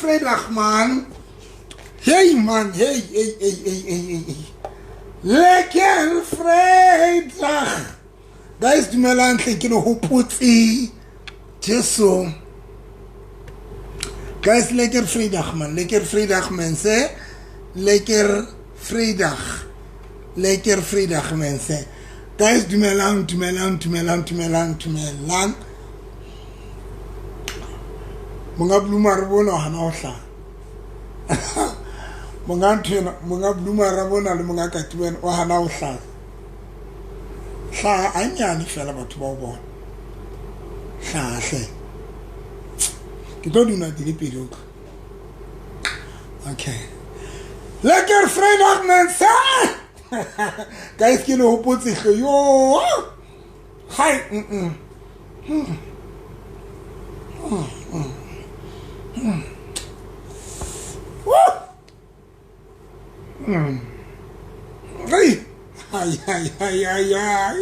Lekker vrydag, man. Hey man, hey, hey, hey, hey, hey, hey. Lekker vrydag. Guys, dumelang hle ke le hopotse Jesu. Guys, lekker vrydag, man. Lekker vrydag, mense. Lekker vrydag. Lekker vrydag, mense. Guys, dumelang, dumelang, dumelang, dumelang, dumelang. Monga Bluma re bona hana ho hlaha. Monga nthwena, monga Bluma re bona le monga Katiben o hana ho hlaha. Hlaha a nyane fela batho ba o bona. Hlaha hle. Ke tlo duna di le pedi utlwa. Okay. Lekker vrydag, mense. Guys, ke le hopotse hle yo. Hi. Ay, ay, ay, ay, ay, ay.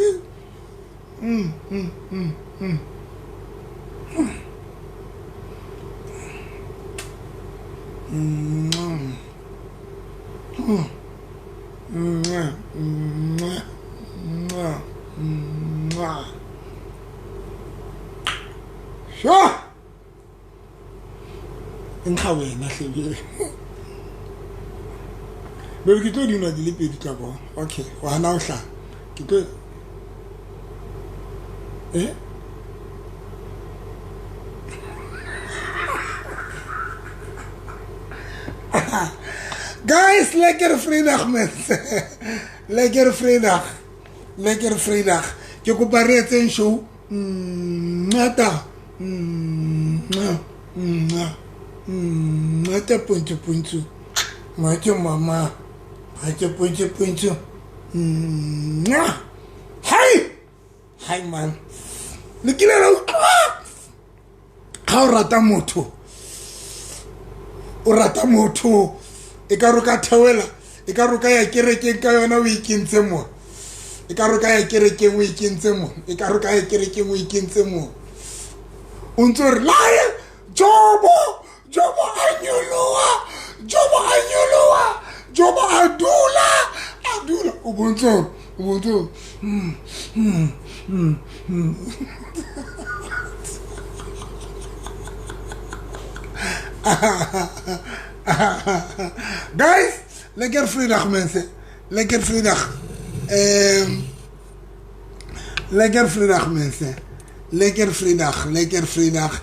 Sure. Nka wena hle. Baby, ke tlo di nwa di le pedi tla bona. Okay, wa hana ho hlaha. Ke tlo Guys, lekker vrydag, mense. Lekker vrydag. Lekker vrydag. Ke kopa re etseng show. Ngata. Ngata pontsho pontsho. Macho mama. Macho pontsho pontsho. Hi. Hi man. Le kile la utlwa. Ha o rata motho. O rata motho. E ka re ka theoela, e ka re ka ya kerekeng ka yona o ikentse mo. E ka re ka ya kerekeng o ikentse mo. E ka re ka ya kerekeng o ikentse mo. O ntse re lae Jobo, Jobo a nyoloha, Jobo a nyoloha, Jobo a dula, a dula. O bontse, o bontse. Guys, lekker vrydag, mense. Lekker vrydag. Lekker vrydag, mense. Lekker vrydag, lekker vrydag.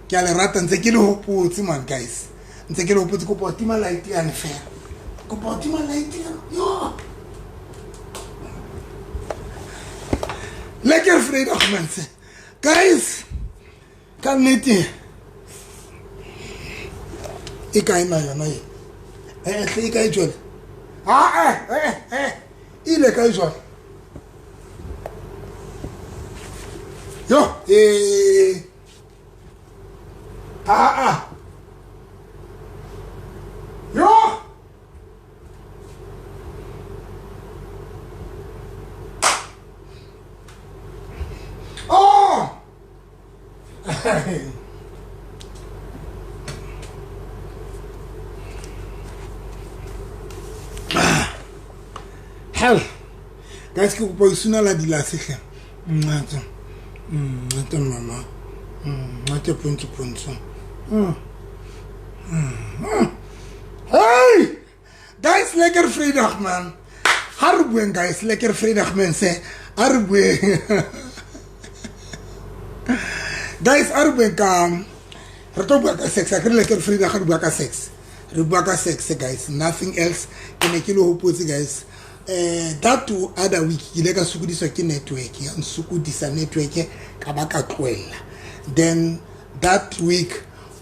Ke a le rata ntse ke le hopotse, man, guys. Ntse ke le hopotse. Kopa ho tima light yane fela. Kopa ho tima light yane. Yo. Lekker vrydag, mense. Guys, ka nnete e kae na yona e? Hle e kae jwale? Ile kae jwale? Yo, Yo. Oh. Hell. Guys, ke kopa ho suna la dilase hle. Ngata. Ngata mama. Ngata pontsho pontsho. Hey! Guys, lekker vrydag, man. Ha re bueng, guys, lekker vrydag, mense. Ha re bueng. Guys, ha re bueng ka re tlo bua ka sex. Ha re lekker vrydag, re bua ka sex. Re bua ka sex, guys. Nothing else. Ke ne ke le hopotse, guys. That other week ke ile ka sokodiswa ke network. Ya nsokodisa network ka ba ka tlohella. Then that week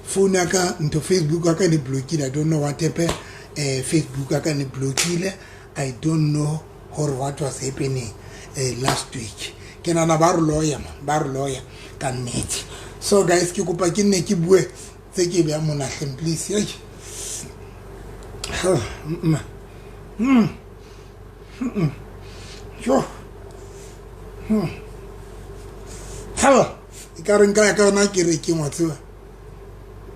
phone ya ka ntho Facebook ya ka ne blockile. I don't know what happened. Facebook ya ka ne blockile. I don't know what was happening last week. Ke nahana ba re lawyer, man, ba re lawyer ka nnete. So guys, ke kopa ke nne ke bue tse ke beang mona hleng, please. Hey. Yo. Hell, e ka re nka ya ka yona kerekeng, wa tseba.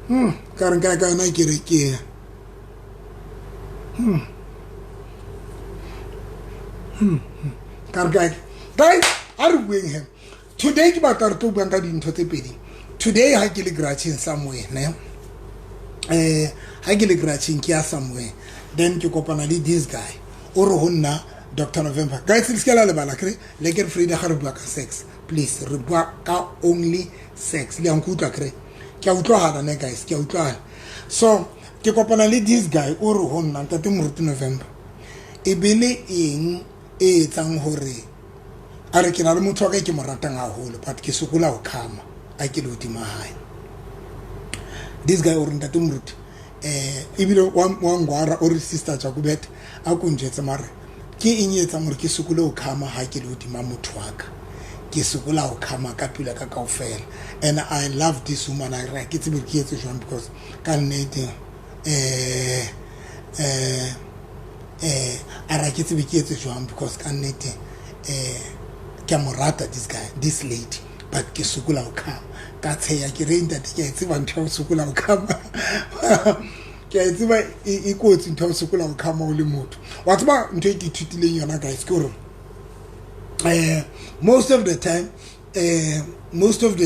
Ka re nka ka yona ke re ke ka re kae guys, a re bueng he. Today ke batla re tlo buang ka dintho tse pedi. Today ha ke le garageng somewhere ne, ha ke le garageng ke ya somewhere, then ke kopana le this guy o re ho nna Dr. November. Guys, le se ke la lebala kere le ke re Friday ga re bua ka sex, please re bua ka only sex. Le a nkutlwa kere ke a utlwahala ne guys, ke a utlwahala. So ke kopana le this guy o re ho nna ntate Moruti November, e be le eng e etsang hore a re ke na le motho wa ka ke mo ratang haholo, but ke sokola ho khama a ke le hodima hae. This guy o re ntate Moruti, ebile wa ngwara o re sister Jacobet a ko njwetse mare ke eng e etsang hore ke sokole ho khama ha ke le hodima motho wa ka, ke sokola ho khama ka pelo ka kaofela. And I love this woman. I re ke tsebe ke etse jwang because ka nnete a re ke tsebe ke etse jwang because ka nnete ke a mo rata this guy, this lady, but ke sokola ho khama. Ka tsheya ke re ntate ke a e tseba ntho ya ho sokola ho khama, ke a e tseba e kotsi ntho ya ho sokola ho khama o le motho. Wa tseba ntho e ke ithutileng yona guys ke hore most of the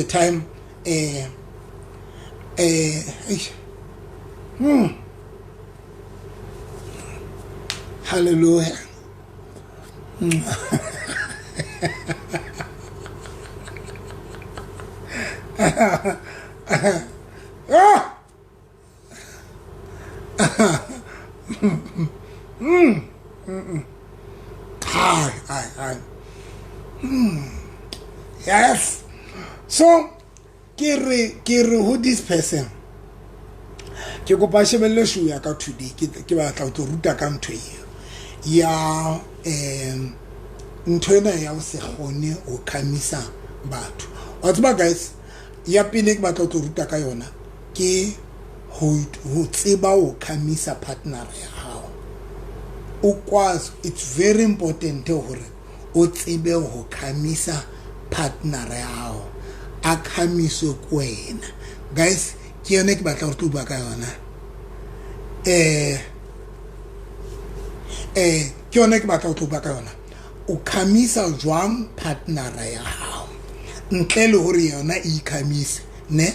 time hallelujah. Ah! Hi, hi, hi. Yes. So ke re ho this person, ke kopa shebelle show ya ka today, ke batla ho tlo ruta ka ntho eo ya ntho ena ya ho se kgone ho khamisa batho. Wa tseba guys, ya pele ke batla ho tlo ruta ka yona ke ho tseba ho khamisa partner ya hao. O kwazi, it's very important hore o tsebe ho khamisa partner ya hao, a khamiswe ke wena. Guys, ke yone ke batla ho tlo bua ka yona. Ke yone ke batla ho tlo bua ka yona. O khamisa jwang partner ya hao ntle le hore yona e ikhamise ne,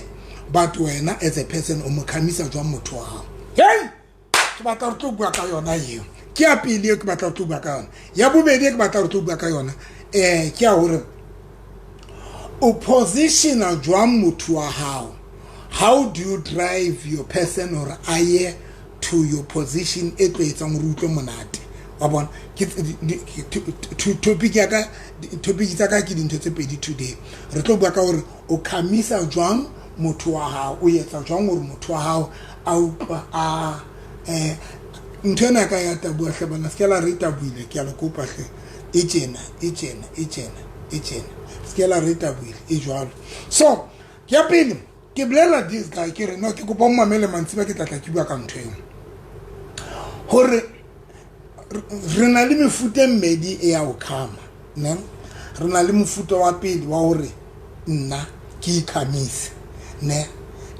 but wena as a person o mo khamisa jwang motho wa hao. Hey, ke batla ho tlo bua ka yona eo. Ke ya pele ke batla ho tlo bua ka yona. Ya bobedi ke batla ho tlo bua ka yona ke ya hore o positiona jwang motho wa hao. How do you drive your person or aye to your position e tlo etsang hore utlwe monate? Wa bona, ke topic ya ka, topic tsa ka ke dintho tse pedi today. Re tlo bua ka hore o khamisa jwang motho wa hao, o etsa jwang hore motho wa hao a utlwa a ntho ena ka ya tabua hle bana, se ke la re tabuile, ke a le kopa hle. E tjena, e tjena, e tjena, e tjena, se ke la re tabuile e jwalo. So ya pele ke bolela this guy ke re no, ke kopa o mamele mantsiba, ke tla tla ke bua ka ntho eo hore re na le mefuta e mmedi e ya ho khama ne. Re na le mofuta wa pele wa hore nna ke ikhamise ne,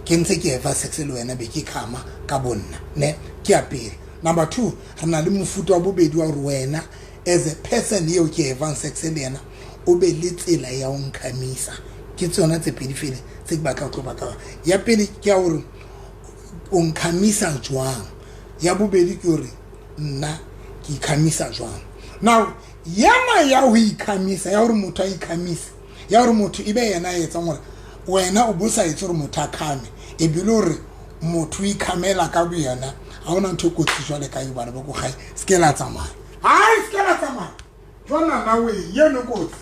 ke ntse ke eva sex le wena be ke khama ka bonna ne, ke ya pele. Number 2, re na le mofuta wa bobedi wa hore wena as a person eo ke evang sex le yena o be le tsela ya ho nkhamisa. Ke tsona tse pedi fela tse ke batla ho tlo baka. Ya pele ke ya hore o nkhamisa jwang, ya bobedi ke hore nna ke ikhamisa jwang. Now yena ya ho ikhamisa, ya hore motho a ikhamise, ya hore motho ebe yena a etsang hore wena o bo sa etse hore motho a khame, ebile hore motho o ikhamela ka boyena, ha hona ntho e kotsi jwale ka eo bana ba ko gae. Se ke la tsamaya, hai, se ke la tsamaya jwana na we yeno kotsi.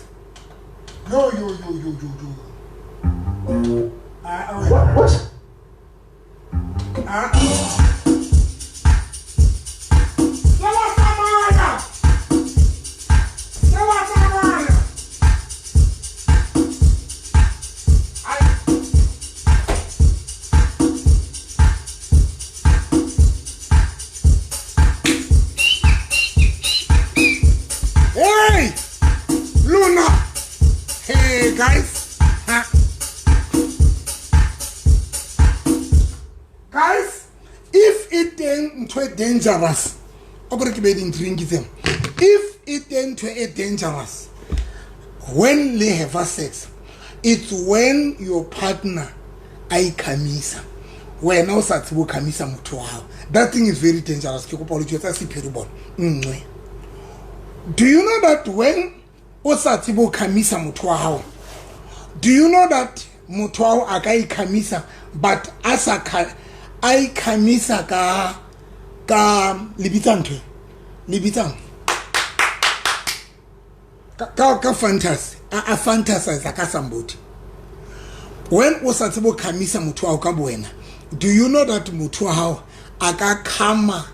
Yo yo yo yo yo yo. Ah, hey, Luna. Hey guys. Ha. teng ntho e dangerous, o kore ke be di-drink tsena. If e teng ntho e dangerous when le have sex, it's when your partner a ikhamisa, wena o sa tsebe ho khamisa motho wa hao. That thing is very dangerous. Ke kopa ho le jwetsa sephiri bona nngwe. Do you know that when o sa tsebe ho khamisa motho wa hao, do you know that motho wa hao a ka ikhamisa, but a sa a ikhamisa ka le bitsa ntho le bitsang ka fantasy, a fantasize ka somebody. When o sa tsebe ho khamisa motho wa hao ka bowena, do you know that motho wa hao a ka khama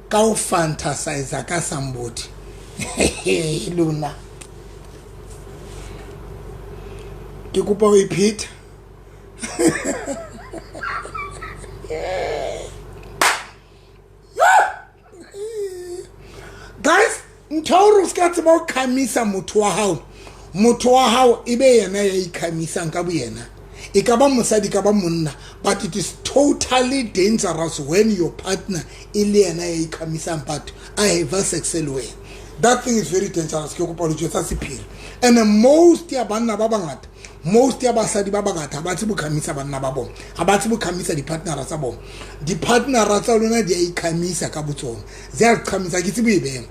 ka ho fantasize ka somebody? Lona ke kopa ho ipheta. Guys, ntho hore o ska tseba ho khamisa motho wa hao, motho wa hao e be yena ya ikhamisang ka boyena, e ka ba mosadi, ka ba monna, but it is totally dangerous when your partner e le yena ya ikhamisang but a have sex le wena. That thing is very dangerous. Ke kopa ho le jwetsa sephiri. And most ya banna ba bangata, most ya basadi ba bangata ha ba tsebe ho khamisa banna ba bona, ha ba tsebe ho khamisa di-partnera tsa bona. Di-partnera tsa lona di a ikhamisa ka botsona, di a qhamisa, ke tsebe e beha,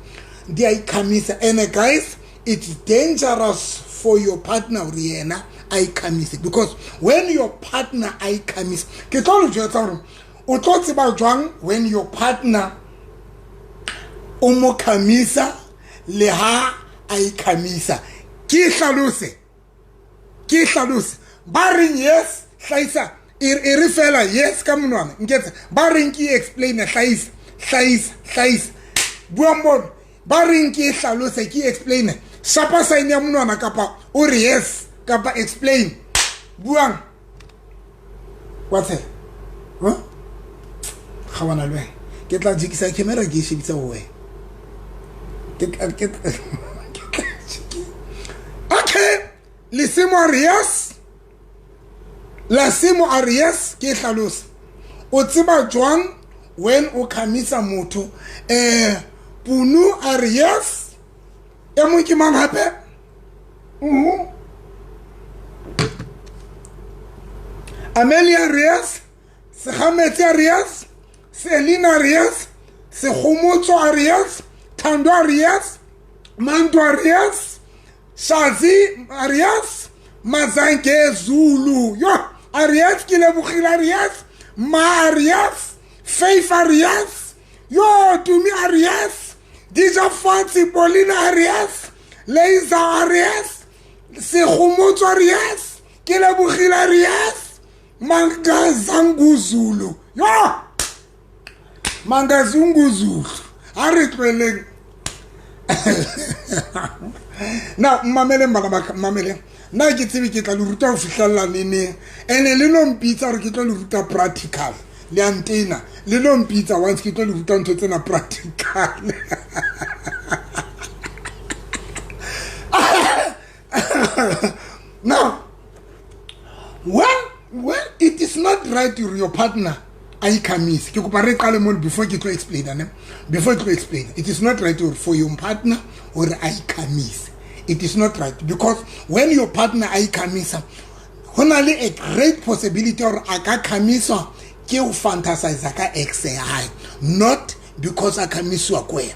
di a ikhamisa. And guys, it's dangerous for your partner hore yena a ikhamise, because when your partner a ikhamisa, ke tlo le jwetsa hore o tlo tseba jwang when your partner o mo khamisa le ha a ikhamisa. Ke hlalose, ke hlalose. Ba reng yes, hlahisa e re fela yes ka monwana nketsa. Ba reng ke explain, hlahisa, hlahisa, hlahisa. Buang bona. Ba reng ke hlalose, ke explain. Shapa sign ya monwana kapa o re yes kapa explain. Buang. What's it? Huh? Ga bona le wena. Ke tla jikisa camera ke e shebisa ho wena. Ke okay. Lesimo a re yes. Lesimo a re yes, ke hlalosa. O tseba jwang when o khamisa motho? Punu a re yes. E mong ke mang hape? Amelia Rias, Segametsi a re yes, Selina a re yes, Segomotso a re yes, Thando a re yes, Manto a re yes, Shazi a re yes, Mazange Zulu yo a re yes, ke lebogile a re yes, Ma a re yes, Faith a re yes, yo Tumi a re yes, Dija Fatsi Paulina a re yes, Leiza a re yes, Segomotso a re yes, ke lebogile a re yes, Mangazanguzulu yo Mangazunguzulu a re tlweleng. Na mmameleng bana ba ka, mmameleng. Nna ke tsebe ke tla le ruta ho fihlella neneng, ene le no mpitsa hore ke tlo le ruta practical. Le a ntena, le no mpitsa once ke tlo le ruta ntho tsena practical. Now, well, it is not right to your partner a ikhamise. Ke kopa re qale mo before ke tlo explain, ne? Before ke tlo explain, it is not right for your partner hore a ikhamise. It is not right, because when your partner a ikhamisa, ho na le a great possibility hore a ka khamiswa ke ho fantasize ka ex ya hae, not because a khamiswa ke wena.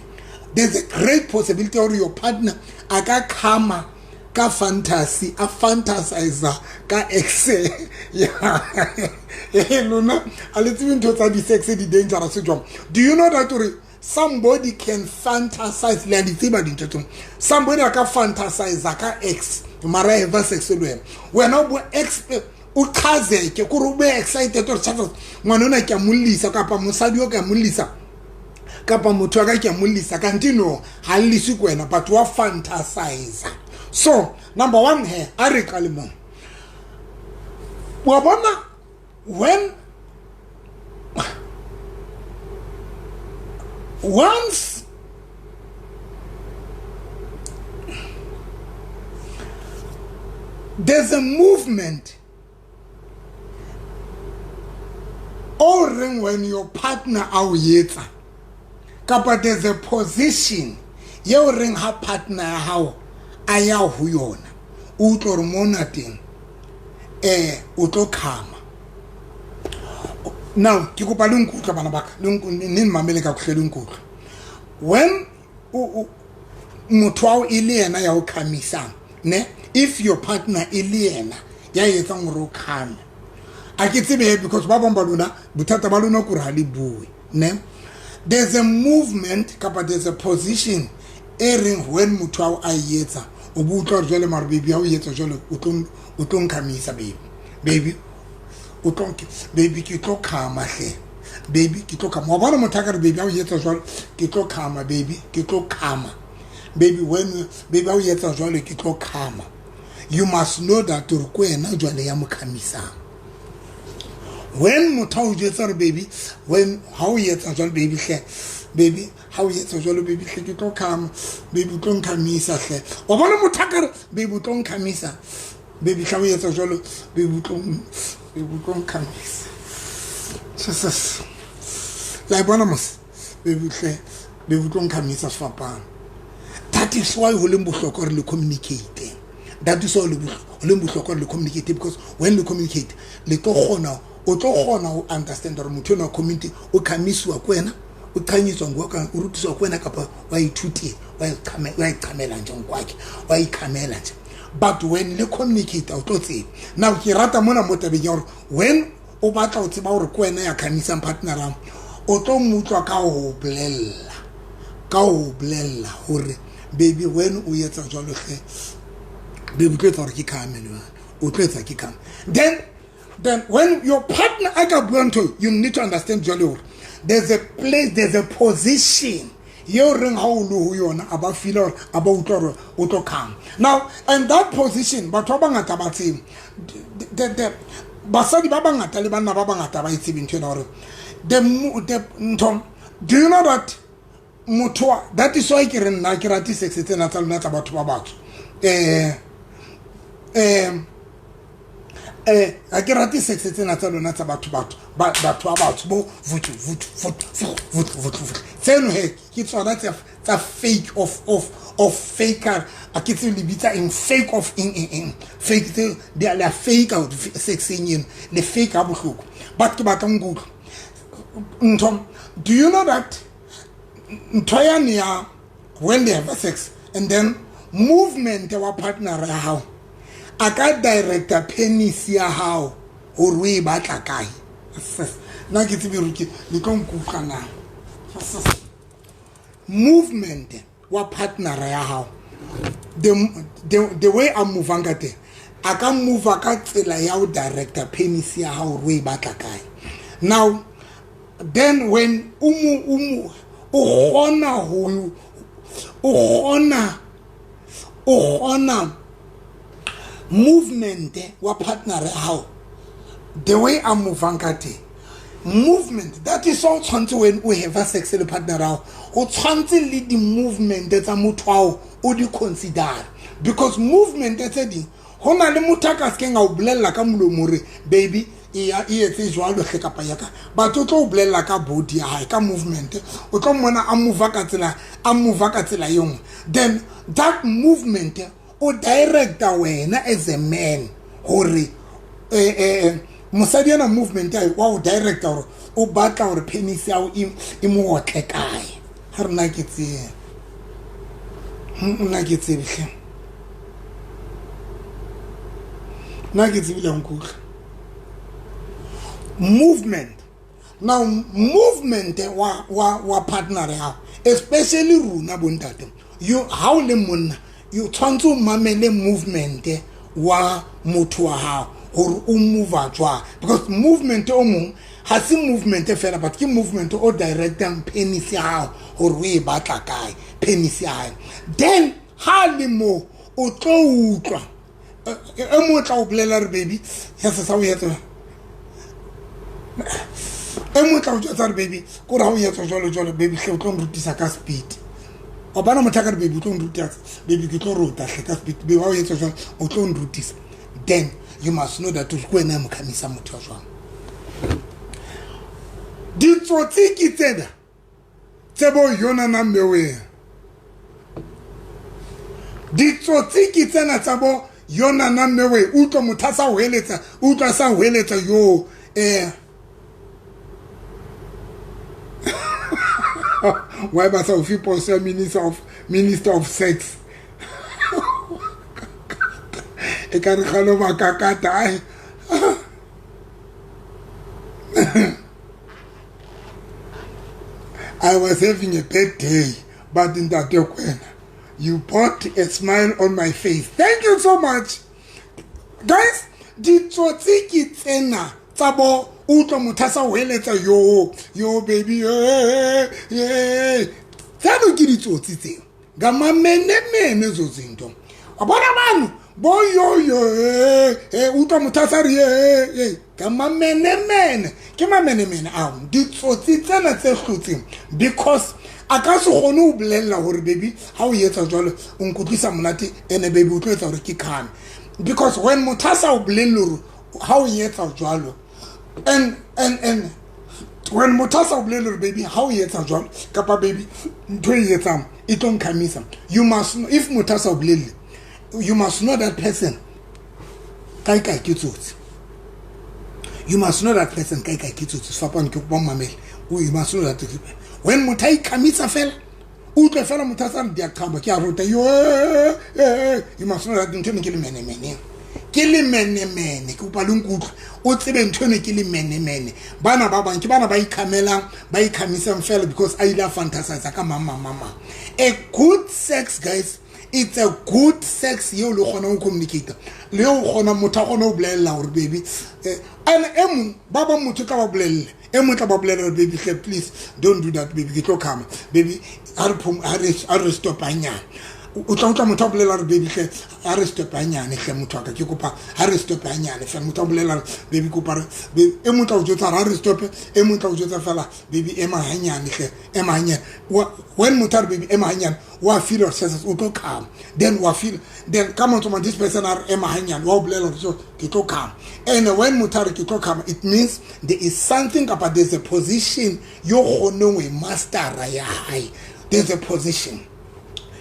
There's a great possibility hore your partner a ka khama ka fantasy, a fantasize ka ex ya hae. Lona a le tsebe ntho tsa di-sex di dangerous jwang. Do you know that hore somebody can fantasize, le a di tseba dintho tseo, somebody a ka fantasize ka ex mara a have sex le wena, wena o bo ex o qhazeke kore o be excited hore tjha, ngwana ona ke a mollisa kapa mosadi o ke a mollisa kapa motho wa ka ke a mollisa, kante no ha lliswe ke wena, but wa fantasize. So number one he a re qale mo wa bona when once there's a movement o reng when your partner a o etsa, Kapa there's a position yeo reng ha partner ya hao a ya ho yona, o utlwe hore mona teng o tlo khama. Now ke kopa le nkutlwe, bana baka, le mmamele ka kuhle, le nkutlwe. When motho wa e le yena ya o khamisang, ne, if your partner e le yena ya etsang hore o khame, a ke tsebe, because ba bang ba lona, bothata ba lona kore ha le bue, ne. There's a movement kapa there's a position e reng when motho ao a e etsa, o bo utlwa hore jwale mare, baby, ha o etsa jwale, o tlo nkhamisa, baby, baby, o tlo, baby, ke tlo khama hle, baby, ke tlo khama. Wa bona, motho a ka re, baby, ha o etsa jwalo, ke tlo khama, baby, ke tlo khama, baby, when, baby, ha o etsa jwalo, ke tlo khama, you must know that hore ko wena jwale ya mo khamisang. When motho a o jwetsa hore, baby, when ha o etsa jwalo, baby hle, baby, ha o etsa jwalo, baby hle, ke tlo khama, baby, o tlo nkhamisa hle. Wa bona, motho a ka re, baby, o tlo nkhamisa, baby hle, ha o etsa jwalo, baby, o tlo, baby, o tlo nkhamisa. Jesus, la e bona mos, baby hle, baby, o tlo nkhamisa sefapano. That is why ho leng bohlokwa hore le communicate. That is why ho leng bohlokwa hore le communicate, because when le communicate, le tlo kgona, o tlo kgona ho understand hore motho enwa community o khamisiwa ke wena, o qhanyiswa o rutiswa ke wena, kapa wa ithutile, wa iqhamela nje ngokwakhe, wa ikhamela nje. But when le communicate, o tlo tseba. Now ke rata mona mo tabeng ya hore when o batla ho tseba hore ke wena ya khamisang partner ya, o tlo mo utlwa ka ho bolella, ka ho bolella hore, baby, when o etsa jwalo hle, baby, o tlo etsa hore ke khame le wena, o tlo etsa ke khame. Then when your partner a ka bua ntho, you need to understand jwale hore there's a place, there's a position yeo reng ha o le ho yona, a ba feel hore, a ba utlwa hore o tlo khama. Now, and that position, batho ba bangata ba tsebe, basadi ba bangata le banna ba bangata ba e tsebe ntho ena hore the ntho. Do you know that motho that is why ke re nna ke rate sex tsena tsa lona tsa batho ba batsho, ha ke rate sex tsena tsa lona tsa batho ba batsho, bo vutu vutu vutu vutu vutu vutu tseno he, ke tsona tsa fake of faker. A ke tsebe le bitsa eng, fake of eng, eng, eng, fake tse di a la fake out sexeng eno, le fake ha bohloko. But ke batla nkutlwa ntho. Do you know that ntho yane ya when they have sex and then movement wa partner ya hao, a ka directa penis ya hao hore o e batla kae? Nna ke tsebe hore ke le tlo nkutlwa na. Movement wa partner ya hao, the way a movang ka teng, a ka move ka tsela ya ho directa penis ya hao hore o e batla kae. Now then, when o mo o kgona ho o kgona movement wa partner ya hao, the way a movang ka teng, movement, that is so tshwanetse when o have sex le partner ya hao, o tshwanetse le di-movement tsa motho ao o di consider, because movement tse ding, ho na le motho a ka sekeng a o bolella ka molomo hore, baby, e ya e etse jwalo hle, kapa ya ka, but o tlo o bolella ka body ya hae, ka movement. O tlo mmona a move ka tsela, a move ka tsela e nngwe, then that movement o directa wena as a man hore mosadi ena, movement ya wa o directa hore o batla hore penis ya hao e mo otle kae. Ha re nna ke tsebe, nna ke tsebe hle, nna ke tsebile nkutlwa. Movement, now movement wa partner ya hao, especially rona bontate, you, ha o le monna, you tshwanetse o mamele movement wa motho wa hao hore o move jwang, because movement o mong ha se movement fela, but ke movement o directang penis ya hao hore o e batla kae penis ya hae. Then ha le mo o tlo utlwa e mo tla o bolela re, baby, ya se sa o etsa, e mo tla o jwetsa re, baby, kore ha o etsa jwalo jwalo, baby hle, o tlo nrutisa ka speed. Wa bona, motho a ka re, baby, o tlo nruta, baby, ke tlo rota hle ka speed, baby, ha o etsa jwalo, o tlo nrutisa. Then you must know that ke wena ya mo khamisa motho wa jwang. Ditsotsi ke tsena. Tse bo yona mme. Ditsotsi ke tsena tsa bo yona na mme. Utlwa motho a sa hweletsa, utlwa sa hweletsa yo why ba sa o fe poso ya minister of sex? E ka re kgale ba kakata ai. I was having a bad day, but Ntate Kwena, you put a smile on my face. Thank you so much. Guys, ditsotsi ke tsena tsa bo utlwa motho a sa hweletsa yo yo baby ye. Tseno ke ditsotsi tseo. Ngamamenemene zo zinto. Wa bona bano bo yo yo utlwa motho a sa re ye ngamamenemene. Ke mamenemene ao ditsotsi tsena tse hlotseng, because a ka se kgone ho bolella hore baby ha o etsa jwalo o nkutlwisa monate, ene baby o tlo etsa hore ke khame. Because when motho a sa o bolelle hore ha o etsa jwalo, and when motho a sa o bolelle hore baby ha o etsa jwalo kapa baby ntho e etsang e tlo nkhamisa, you must know, if motho a sa o bolelle, you must know that person kae kae ke tsotsi. You must know that person kae kae ke tsotsi. Sefapano ke kopa mamele. You must know that when motho a ikhamisa fela, utlwe fela motho a sa re diaqhaba ke a rota yo, you must know that ntho eno ke lemenemene. Ke lemenemene, ke kopa le nkutlwe. O tsebe ntho eno ke lemenemene. Bana ba bang ke bana ba ikhamelang, ba ikhamisang fela because a ile a fantasize ka mang mang mang mang. A good sex, guys, it's a good sex yeo le kgonang ho communicate, le eo kgona motho a kgone ho bolella hore baby and e mong ba bang motho tla ba bolelle, e mong tla ba bolella hore baby hle please don't do that baby, ke tlo khama baby, ha re stop hanyane. O tla utlwa motho a bolela hore baby hle ha re stop hanyane hle motho wa ka, ke kopa ha re stop hanyane hle. Motho a bolela hore baby kopa re e mong tla o jwetsa ha re stop, e mong tla o jwetsa fela baby ema hanyane hle, ema hanyane. When motho a re baby ema hanyane, wa feel or sense o tlo khama, then wa feel then come on to this person a re ema hanyane, wa o bolela hore ke tlo khama. And when motho a re ke tlo khama, it means there is something kapa there's a position yo kgoneng ho e mastera ya hae. There's a position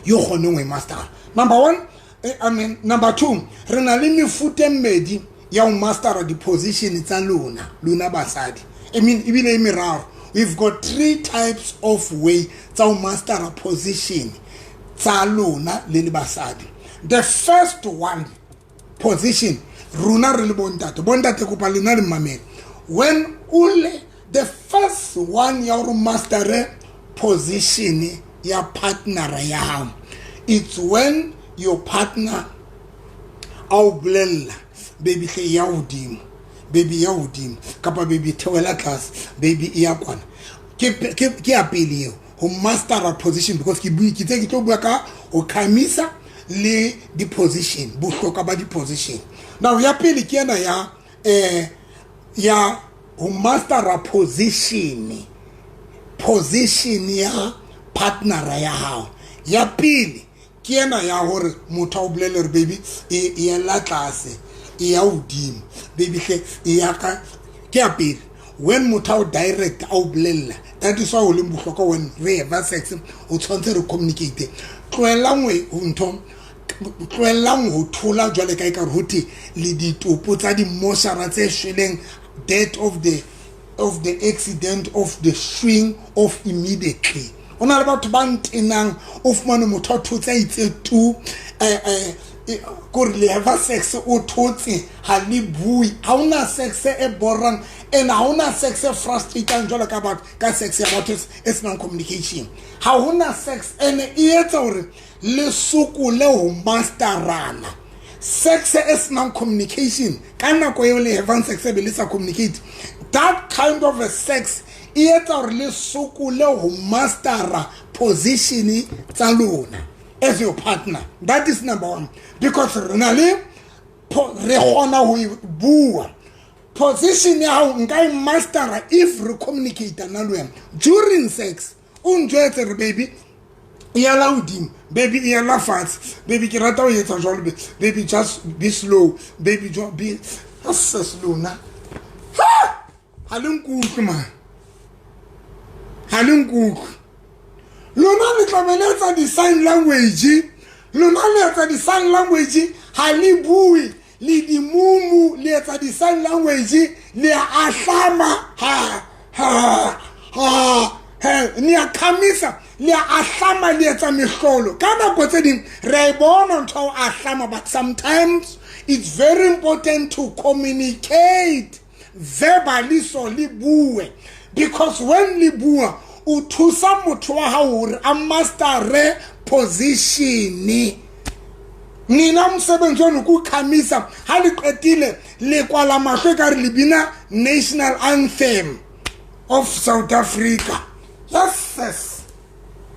yo kgoneng ho e mastera. Number one, I mean number two, re na le mefuta e mmedi ya ho mastera di-position tsa lona, lona basadi. I mean ebile e meraro. We've got three types of way tsa ho mastera position tsa lona le le basadi. The first one position, rona re le bontate, bontate kopa lena le mmamele. When o le the first one ya hore mastere position ya partner ya hao, it's when your partner a o bolella baby hle ya hodimo, baby ya hodimo, kapa baby theohela tlase, baby e ya kwana. Ke ya pele eo ho mastera position, because ke bue ke tse ke tlo bua ka ho khamisa le di-position, bohlokwa ba di-position. Now ya pele ke ena ya ya ho mastera position ya partner ya hao. Ya pele ke ena ya hore motho a o bolelle hore baby e yela tlase, e ya hodimo, baby hle e ya ka. Ke ya pele when motho a o direct a o bolella. That is why ho leng bohlokwa when re have sex o tshwanetse re communicate. Tlohellang ntho, tlohellang ho thola jwale ka ekare ho thwe le ditopo tsa dimoshara tse shweleng, death of the accident of the swing of immediately. Ho na le batho ba ntenang, o fumane motho a thotse a itse tu, kore le have sex o thotse, ha le bue. Ha hona sex e borang and ha hona sex e frustratang jwalo ka batho ka sex ya batho e senang communication. Ha hona sex ene e etsa hore le sokole ho masterana. Sex e senang communication ka nako eo le havang sex e be le sa communicate, that kind of a sex e etsa hore le sokole ho mastera position tsa lona as your partner. That is number one, because re na le re kgona ho e bua position ya hao, nka e mastera if re communicate na le wena during sex. O njwetse re baby e yela hodimo, baby e yela fatshe, baby ke rata ho etsa jwalo, baby just be slow, baby be slow na. Ha le nkutlwe man, ha le nkutlwe. tla be le etsa di-sign language. Lona le etsa di-sign language, ha le bue, le dimumu, le etsa di-sign language, le a ahlama, ha ha ha ha, le a khamisa, le a ahlama, le etsa mehlolo. Ka nako tse ding re e bona ntho ya ho ahlama, but sometimes it's very important to communicate verbally, so le bue, because when le bua o thusa motho wa hao hore a master position. Nina mosebetsi ono ke o khamisa, ha le qetile le kwala mahlo ekare le bina national anthem of South Africa. Yes, yes.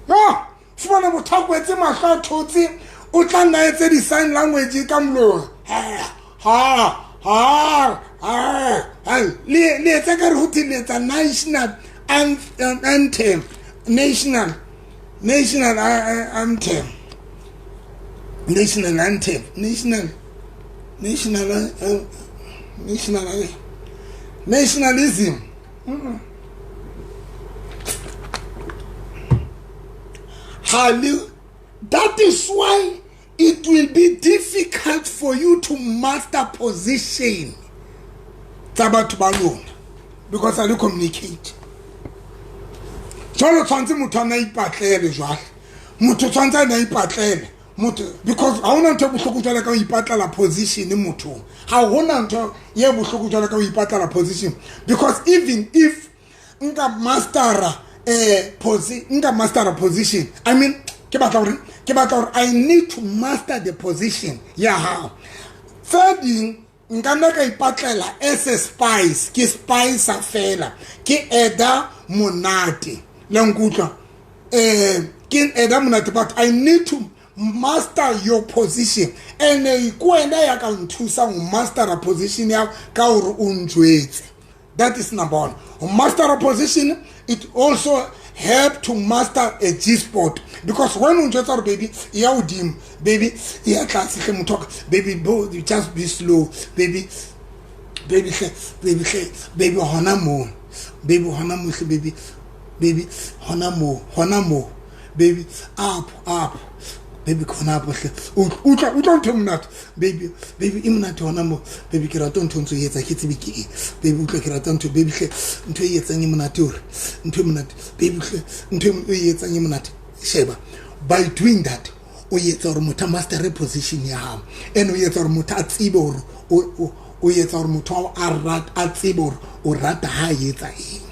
No, fumana motho a kwetse mahlo a thotse, o tla nna etse di-sign language ka molomo. Ha ha ha ha, le etsa ka re ho thwe le etsa national anthem, national anthem, national anthem, national national national nationalism. That is why it will be difficult for you to master position tsa batho ba lona, because ha le communicate. Jwale tshwanetse motho a na ipatlele, jwale motho tshwanetse a na ipatlele motho, because ha hona ntho e bohloko jwale ka ho ipatlela position mothong. Ha hona ntho ye bohloko jwale ka ho ipatlela position, because even if nka mastera nka mastera position, I mean ke batla hore I need to master the position ya hao. Tse ding nka nna ka ipatlela as a spice, ke spice fela, ke eda monate, le nkutlwa, ke eda monate, but I need to master your position. And ke wena ya ka nthusang ho mastera position ya ka hore o njwetse. That is number one. Ho master a position, it also help to master a G-spot, because when o njwetsa hore baby ya hodimo, baby ya tlase hle motho wa ka, baby bo just be slow, baby, baby hle, baby hle, baby hona mo, baby hona mo hle, baby, baby hona mo, hona mo, baby up up, baby khona up hle, utlwa ntho e monate, baby, baby e monate hona mo, baby ke rata ntho ntse o etsa ke tsebe ke eng, baby utlwa ke rata ntho, baby hle ntho e etsang e monate hore ntho e monate, baby hle ntho e etsang e monate. Sheba, by doing that o etsa hore motho a master position ya hao, and o etsa hore motho a tsebe hore o etsa hore motho a tsebe hore o rata ha etsa eng.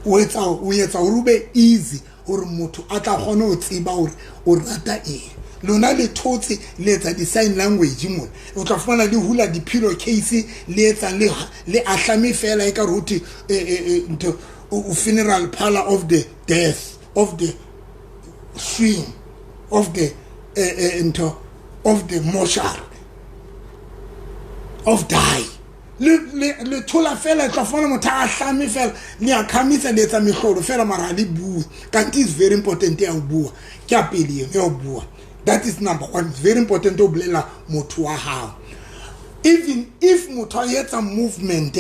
O etsa hore o be easy hore motho a tla kgona ho tseba hore o rata eng. Lona le thotse le etsa di-sign language mona, o tla fumana le hula di-pillow case, le etsa le ahlame fela ekare ho thwe ntho funeral parlor of the death, of the swing, of the ntho of the mortuary, of die. Le thola fela, tla fumana motho a ahlame fela, le a khamisa, le etsa mehlolo fela, mara ha le bue. Kanti is very important ya ho bua, ke ya pele eno ya ho bua. That is number one. It's very important to bolela motho wa hao. Even if motho a etsa movement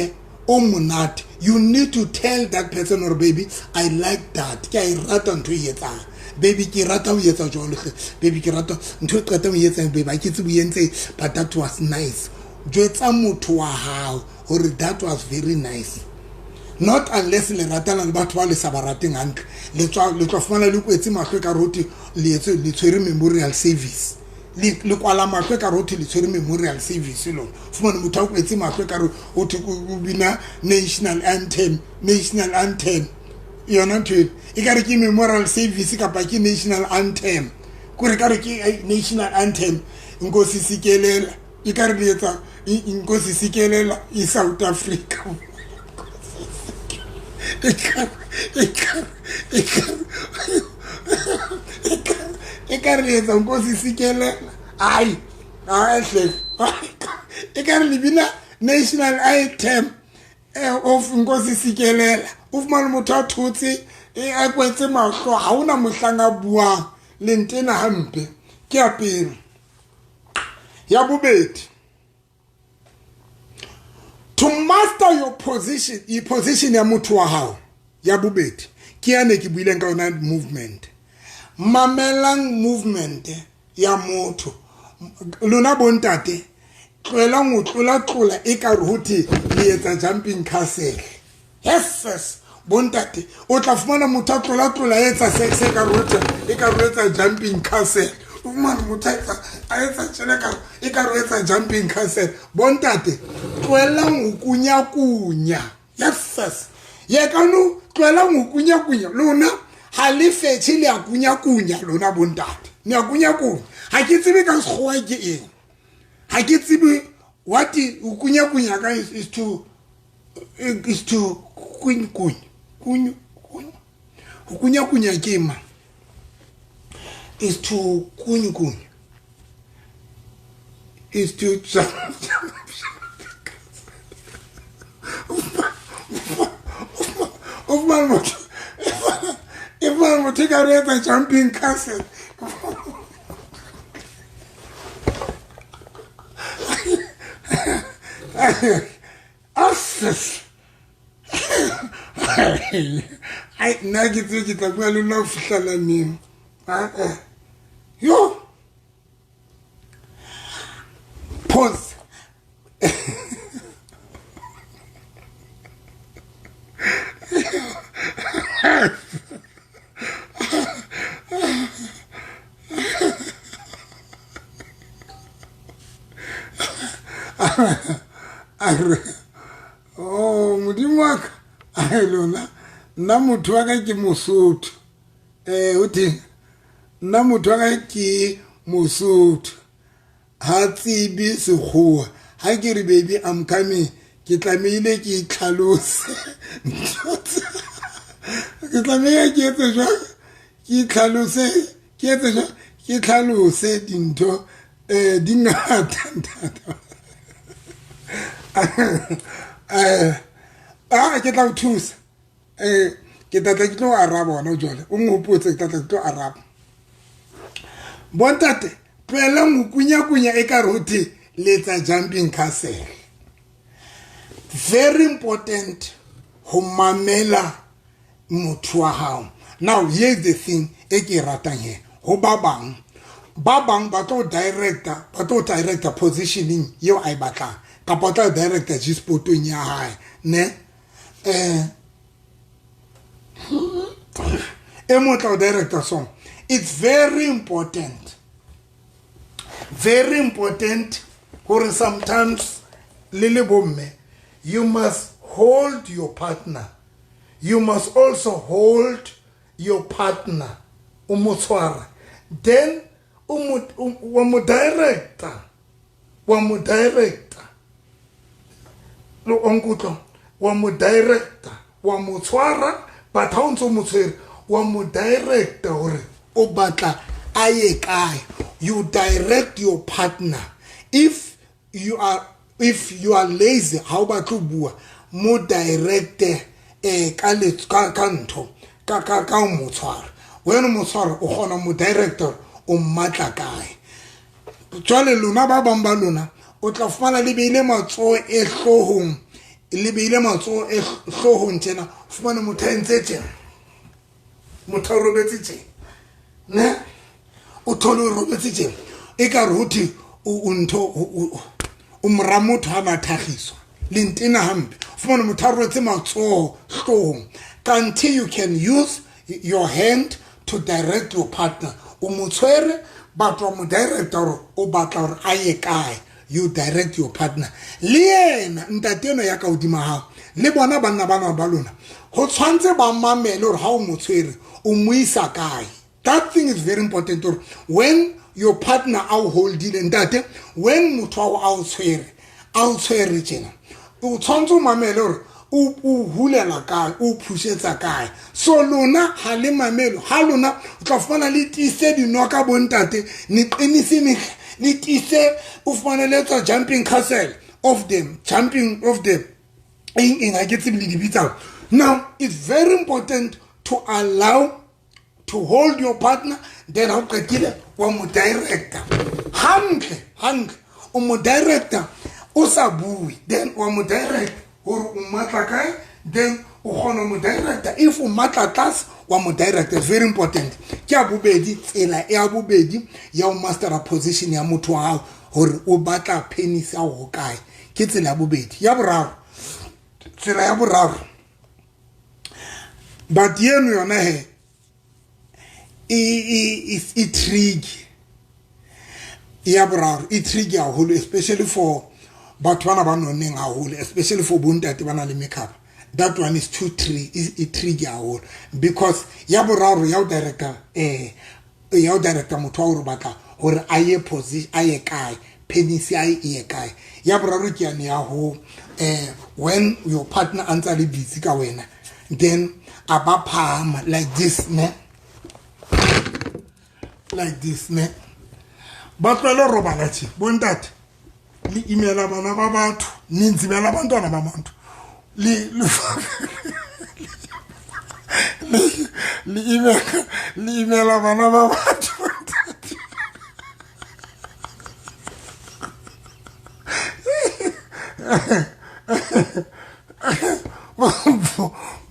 o monate, you need to tell that person or baby, I like that. Ke a e rata ntho e etsang. Baby ke rata ho etsa jwalo hle. Baby ke rata ntho e qetang ho etsang, baby ha ke tsebe o entse, but that was nice. Jwetsa motho wa hao hore that was very nice. Not unless le ratana le batho ba le sa ba rateng hantle, le tla fumana le kwetse mahlo ka rote, le etse le tshwere memorial service, le kwala mahlo ka rote, le tshwere memorial service lona. Fumana motho a kwetse mahlo ka re o thwe o bina national anthem, national anthem yona ntho e ka re ke memorial service kapa ke national anthem, kore ka re ke national anthem Nkosi Sikelela, e ka re le etsa Nkosi Sikelela e South Africa. E ka re etsa Nkosi Sikelela, ai hle, e ka re le bina national anthem of Nkosi Sikelela. O fumane motho a thotse, a kwetse mahlo, ha hona mohlang a buang le ntena hampe. Ke ya pele. Ya bobedi, to master your position, e position ya motho wa hao. Ya bobedi ke yane ke buileng ka yona movement. Mamelang movement ya motho. Lona bontate tlohelang ho tlola-tlola e ka re ho thwe le etsa jumping castle. Yes, yes. Bontate o tla fumana motho a tlola-tlola a etsa sex e ka re ho thwe e ka re etsa jumping castle. O fumana motho a etsa tjena ka e ka re etsa jumping castle. Bontate tlohelang ho kunya-kunya. Yes, yes. Ye ka no tlohelang ho kunya-kunya. Lona ha le fethe le a kunya-kunya lona bontate. Ne a kunya-kunya. Ha ke tsebe ka sekgowa ke eng. Ha ke tsebe what o kunya-kunya ka is to is to kuny kuny kuny kuny. Ho kunya-kunya ke eng? Is to kuny kuny. Is to jump. O fumana motho e fumana motho e ka re etsa jumping castle. Ases. Ai nna ke tsebe ke tla bua le nna ho fihlela neng. Yo. Pause. A re oh modimo wa ka ai lona nna motho wa ka ke mosotho o theng nna motho wa ka ke mosotho ha tsebe sekgowa ha ke re baby I'm coming ke tlamehile ke itlhalose ke tlamehile ke etse jwang ke itlhalose ke etse jwang ke tlhalose dintho di ngata ntate. A ke tla o thusa ke tla tla ke tlo araba hona jwale o nghopotse ke tla tla ke tlo araba. Bontate tlohelang ho kunya-kunya e ka re ho thwe le etsa jumping castle. Very important ho mamela motho wa hao. Now here is the thing e ke e ratang he ho ba bang ba bang ba tlo director ba tlo director positioning eo a e batlang kapa tla director G-spotong ya hae ne e mo tla director song. It's very important, very important hore sometimes le le bomme you must hold your partner, you must also hold your partner o mo tshwara then o mo wa mo director wa mo director lo nkutlwa wa mo director wa mo tshwara but ha o ntso mo tshwere wa mo director hore o batla a ye kae. You direct your partner. If you are lazy ha o batle ho bua mo directe ka ka ntho ka ka ka mo tshwara wena mo tshwara o kgona mo director o mmatla kae. Jwale lona ba bang ba lona o tla fumana le beile matsoho e hloohong le beile matsoho e hloohong tjena fumane motho a entse tjena motho a robetse tjena ne o thole o robetse tjena e ka re ho thwe o ntho o mora motho ha na thagiswa le ntena hampe fumane motho a rwetse matsoho hloohong. Kanthe you can use your hand to direct your partner. O mo tshwere but wa mo director hore o batla hore a ye kae. You direct your partner. Le yena ntate eno ya ka hodima hao le bona banna bana ba lona ho tshwantse ba mamele hore ha o mo tshwere o mo isa kae. That thing is very important. When your partner a o holdile ntate, when motho wa a o tshwere tjena o tshwantse o mamele hore o hulela kae o phusetsa kae. So lona ha le mamelo ha lona o tla fumana le tiise dinoka bontate ne qinise mehla le tiise o fumane le etsa jumping castle of them jumping of them eng ha ke tsebe le di bitsang. Now it's very important to allow to hold your partner then ha o qetile wa mo director hantle hantle o mo director o sa bue then wa mo direct hore o matla kae then o kgona mo director if o matla tlase wa mo director. Very important. Ke ya bobedi, tsela ya bobedi ya ho mastera position ya motho wa hao hore o batla penis ya ho kae. Ke tsela ya bobedi. Ya boraro, tsela ya boraro, but yeno yona he e tricky. Ya boraro e tricky haholo, especially for batho bana ba nonneng haholo, especially for bontate ba nang le makeup. That one is too e tricky haholo, because ya boraro ya ho director, ya ho director motho wa hore batla hore a ye position, a ye kae, penis ya e ye kae. Ya boraro ke yane ya ho when your partner a ntse a le busy ka wena, then a ba phahama like this, ne, like this, ne. Ba tlohele ho robala tje bontate, le imela bana ba batho, ninzimela abantwana babantu, le le le le imela bana ba batho.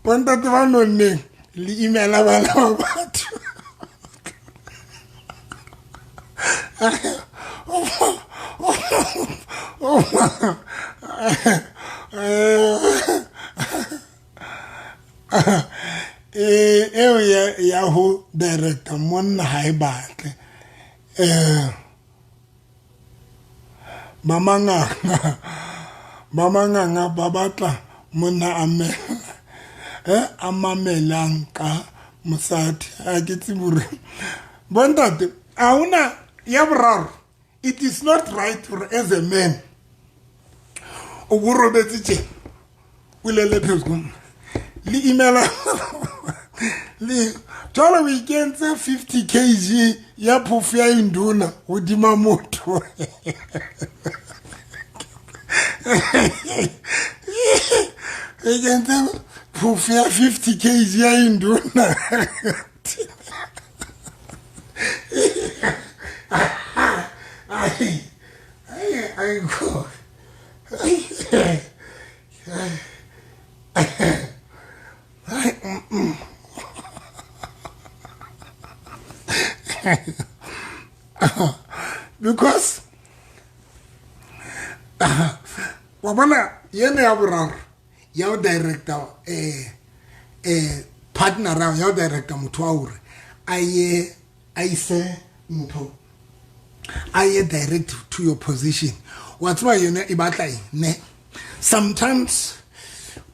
Bontate ba nonneng, le imela bana ba batho. Eo ya ho director monna ha e batle. Ba manganga ba batla monna a mamelang ka mosadi. Ha ke tsebe hore bontate ha hona. Ya boraro, it is not right for as a man o bo robetse tje, o lele phezu le imela le jwale o ikentse 50 kg ya phofo ya induna hodima motho. E kentse phofo ya 50 kg ya induna. Ai, ai, ai, ai, because wa bona yena ya boraro ya ho director partner ya ho director motho wa hore a ye a ise ntho, a ye direct to your position. Wa tseba yona e batla eng, ne? Sometimes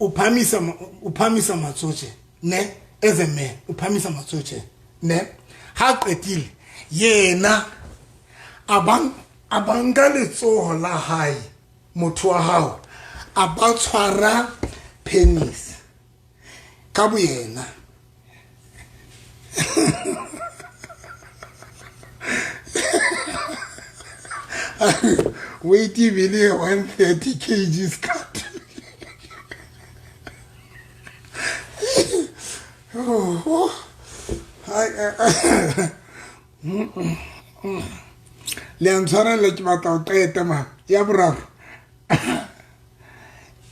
o phamisa matsoho, ne, as a man o phamisa matsoho, ne. Ha qetile yena a banka letsoho la hae motho wa hao, a ba tshwara penis ka boyena. Weight ebile 130 kg cut. Oh, le a ntshwarela ke batla ho qeta ma. Ya boraro,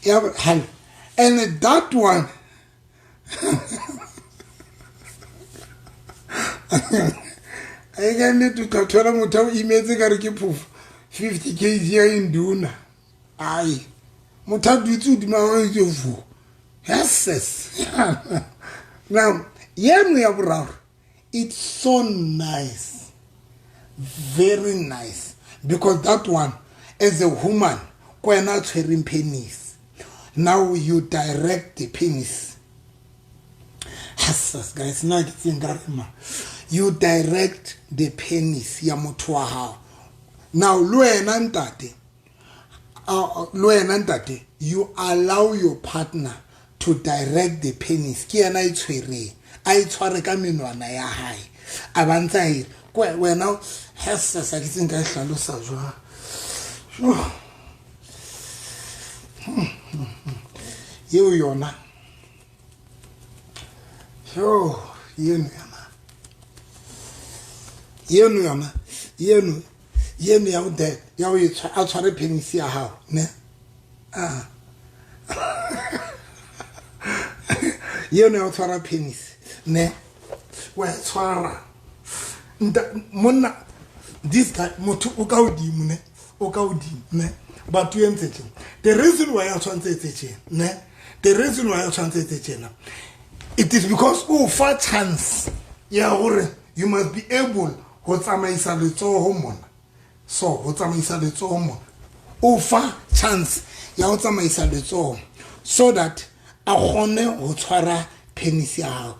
ya and that one e ka nnete o tla thola motho a o imetse ka re ke phofo 50 kg ya induna. Ai, motho a dutse hodima wa ke fu. Yes. Now, yeno ya boraro, it's so nice, very nice, because that one as a woman kwena tshwereng penis, now you direct the penis. Yes, guys, now ke tsenga re ma, you direct the penis ya motho wa hao. Now le wena ntate, you allow your partner to direct the penis. Ke yena e tshwereng, a e tshware ka menwana ya hae, a ba ntsa e wena hesa ke tsenga e hlalosa jwang. Eo yona, yo yeno yona, yeno yeno ya o ya o a tshware penis ya hao, ne. Yeno ya o tshwara penis, ne, wa tshwara. Monna this guy motho o ka hodimo ne, o ka hodimo ne, but o entse tjena. The reason why a tshwantse etse tjena ne, the reason why a tshwantse etse tjena, it is because o fa chance ya hore you must be able ho tsamaisa letsoho mona. So ho tsamaisa letsoho mona, o fa chance ya ho tsamaisa letsoho so that a kgone ho tshwara penis ya hao,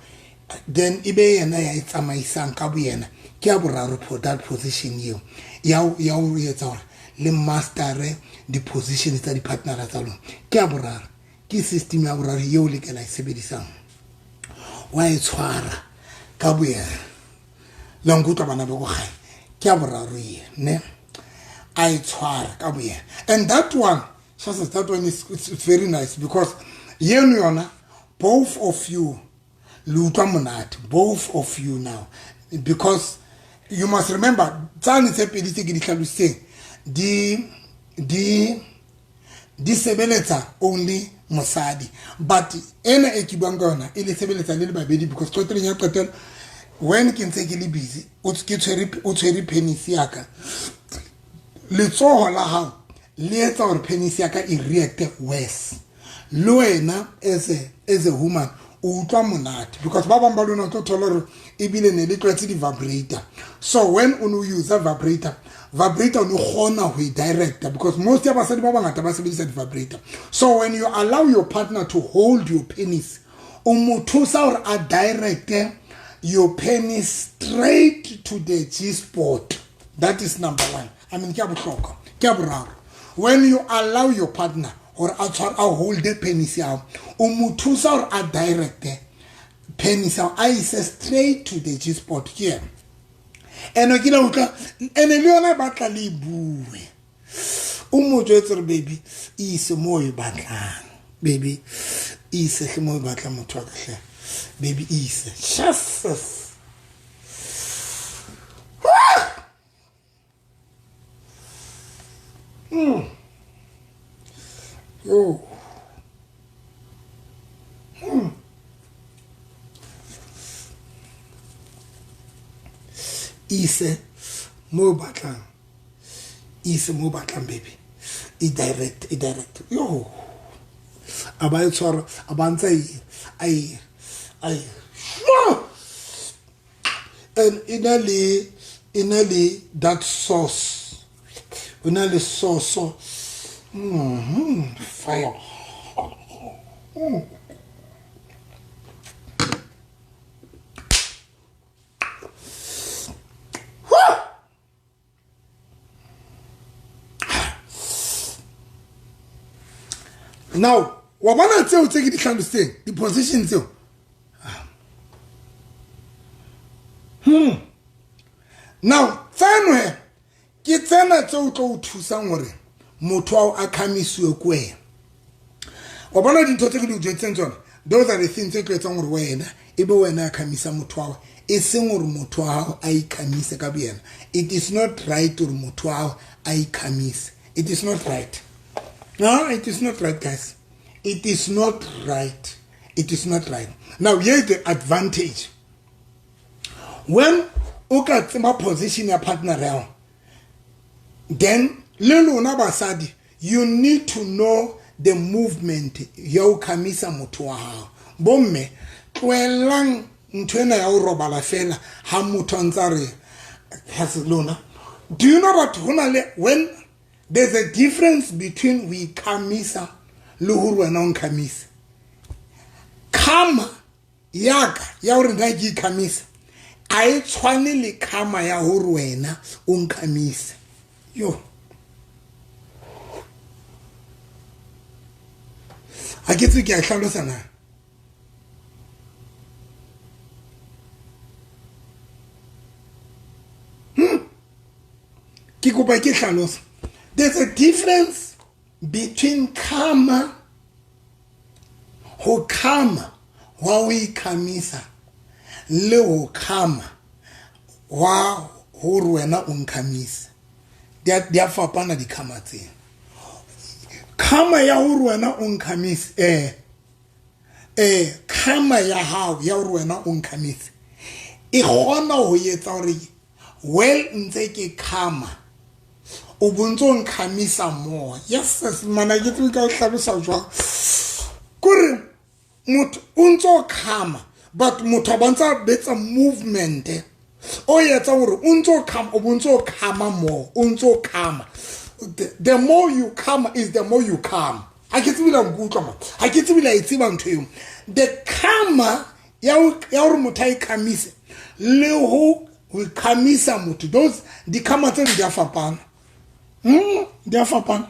then e be yena ya e tsamaisang ka boyena. Ke ya boraro for that position eo ya ho etsa hore le mastere di-position tsa di-partnera tsa lona. Ke ya boraro, ke system ya boraro eo le ke la e sebedisang. Wa e tshwara ka boyena, la nkutlwa bana ba ko gae. Ke ya boraro e ne, a e tshwara ka boyena. And that one, just that one is, it's very nice because yeno yona both of you le utlwa monate, both of you now, because you must remember tsane tse pedi tse ke di hlalositseng di sebeletsa only mosadi, but ena e ke buang ka yona e le sebeletsa le le babedi, because qetelong ya qetelo when ke ntse ke le busy, o ke tshwere, o tshwere penis ya ka, letsoho la hao le etsa hore penis ya ka e react worse. Le wena as a woman o utlwa monate, because ba bang ba lona o tlo thola hore ebile ne le tlwaetse di-vibrator. So when o no use vibrator, vibrator o no kgona ho e directa, because most ya basadi ba bangata ba sebedisa di-vibrator. So when you allow your partner to hold your penis, o mo thusa hore a directe your penis straight to the G spot. That is number one. I mean, ke ya bohlokwa. Ke ya boraro, when you allow your partner hore a tshware, a hold the penis ya hao, o mo thusa hore a directe penis ya hao, a ise straight to the G spot. Ke yena ene ke la utlwa, ene le yona e batla le bue, o mo jwetse hore baby e ise mo e batlang, baby e ise hle mo e batlang, motho wa ka hle, baby e ise. Jesus. Yo. Ise mo batlang, ise mo batlang baby, e direct, e direct. Yo, a ba e tshwara, a ba ntse a e and e na le that sauce, o na le sauce. Fire. Now, wa bona tseo tse ke di hlalositseng, di-position tseo. Now, tseno he, ke tsena tse o tlo o thusang hore motho ao a khamisiwe ke wena. Wa bona dintho tse ke di jwetseng tsona, those are the things tse tlo etsang hore wena e be wena a khamisa motho wa hao, e seng hore motho wa hao a ikhamise ka boyena. It is not right hore motho wa hao a ikhamise. It is not right. No, it is not right, guys. It is not right. It is not right. Now, here's the advantage. When o ka tseba position ya partner ya hao, then le lona basadi, you need to know the movement ya ho khamisa motho wa hao. Bomme, tlohellang ntho ena ya ho robala fela ha motho a ntsa re has lona. Do you know that hona le when there's a difference between we khamisa le hore wena o nkhamisa? Khama yaka ya hore nna ke ikhamisa a e tshwane le khama ya hore wena o nkhamise. Yo, ha ke tsebe ke a hlalosa na. Ke kopa ke hlalosa. There's a difference between karma, ho karma wa ho ikhamisa le ho karma wa hore wena o nkhamise. Di a fapana di-karma tsena. Karma ya hore wena o nkhamise, karma ya hao ya hore wena o nkhamise e kgona ho etsa hore Well ntse ke khama o bontse o nkhamisa more. Yes mana ke tsebe ka hlalosa jwang. Kore motho o ntse o khama but motho a bontsa betsa movement o etsa hore o ntse o khama, o bontse o khama more, o ntse o khama. The more you come is the more you come. Ha ke tsebe la nkutlwa ma, ha ke tsebe la e tseba ntho eo. The karma ya hore motho a e khamise le ho khamisa motho, those di karma tse di a fapana. Di a fapana.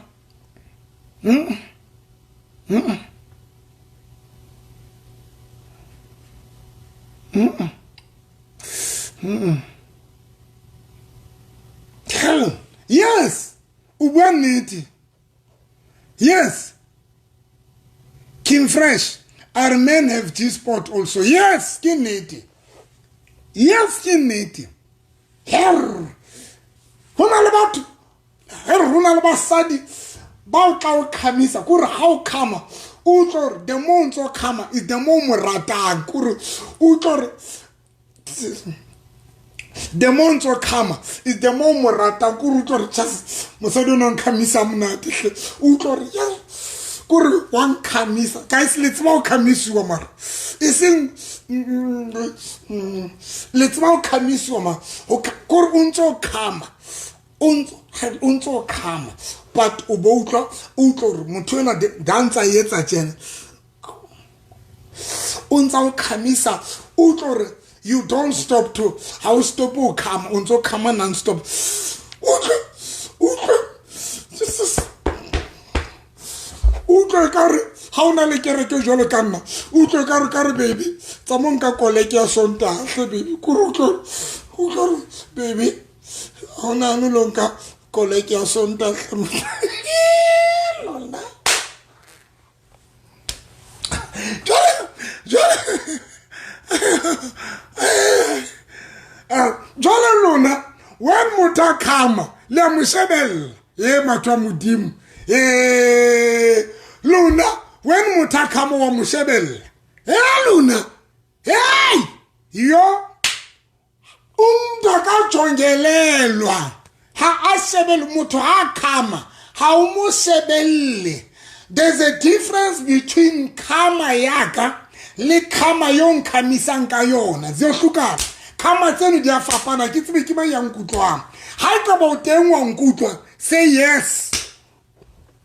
Yes, o bua nnete. Yes. King Fresh, our men have G-spot also. Yes, ke nnete. Yes, ke nnete. Her. Ho na le batho, her ho na le basadi ba o tla o khamisa, kore ha o khama, o utlwa hore the more o ntso khama is the more mo ratang, kore o utlwa hore the more ntso khama is the more mo ratang, kore utlwa hore just mosadi o na nkhamisa monate hle, o utlwa hore yes, kore wa nkhamisa. Guys, le tseba ho khamisiwa mara e seng le tseba ho khamisiwa mara kore o ntso khama, o ntso khama, but o bo utlwa hore motho ena dantsa etsa tjena, o ntsa o khamisa, o utlwa hore you don't stop to how stop o khama, o ntso khama non stop. Utlwa utlwa ka re ha ona le kereke jwalo ka nna, utlwa ka re ka re baby tsa mo nka koleke ya Sontaha hle baby, kore utlwa utlwa baby ha ona no lo nka koleke ya Sontaha hle lona. Jwale lona when motho a khama le a mo shebella, e matho a Modimo, e lona when motho a khama wa mo shebella, e lona hey yo umuntu akajongelelwa, ha a shebelle motho ha khama, ha o mo shebelle. There's a difference between khama yaka le khama yo nkhamisang ka yona. Ziyohlukana. Khama tseno di a fapana, ke tsebe ke mang ya nkutlwang. Ha e ka ba o teng wa nkutlwa, say yes.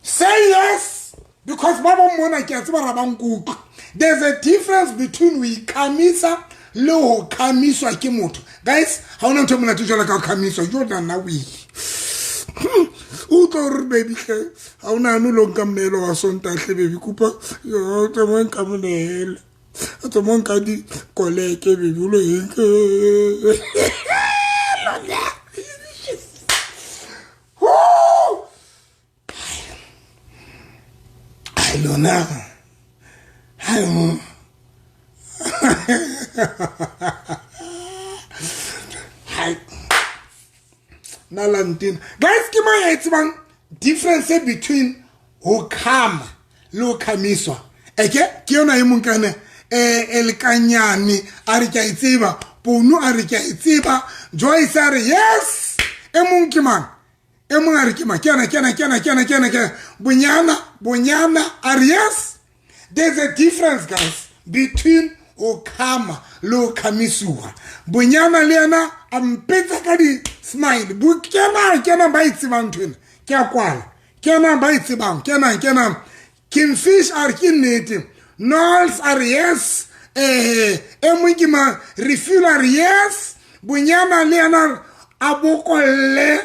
Say yes, because ba bang mona ke a tseba ra ba nkutlwa. There's a difference between we khamisa le ho khamiswa ke motho. Guys, ha ona ntho e monate jwalo ka ho khamiswa, jo nna o ile. O utlwa hore baby hle, ha ona no lo nka monehelo wa Sontaha hle baby, kopa yo tsamaya nka monehelo. A tsamaya nka dikoleke baby, o lo eng. Ai lona. Ai mo. Hai. Nalantina. Guys, ke mang ya e tsebang difference between ho khama le ho khamiswa? Eke ke yona e mong kana Elkanyane a re ke a e tseba, Pono a re ke a e tseba, Joyce a re yes. E mong ke mang? E mong a re ke mang? Ke ana, ke ana, ke ana, ke ana, ke ana, ke ana. Bonyana, Bonyana a re yes. There's a difference guys between ho khama le ho khamisuwa. Bonyana le yena a mpetsa ka di smile. Bo kena kena ba e tsebang ntho ena. Ke a kwala. Kena ba e tsebang. Kena kena. Kingfish a re ke nnete. Knowles a re yes. E mong ke mang? Refill a re yes. Bonyana le yena a bokolle,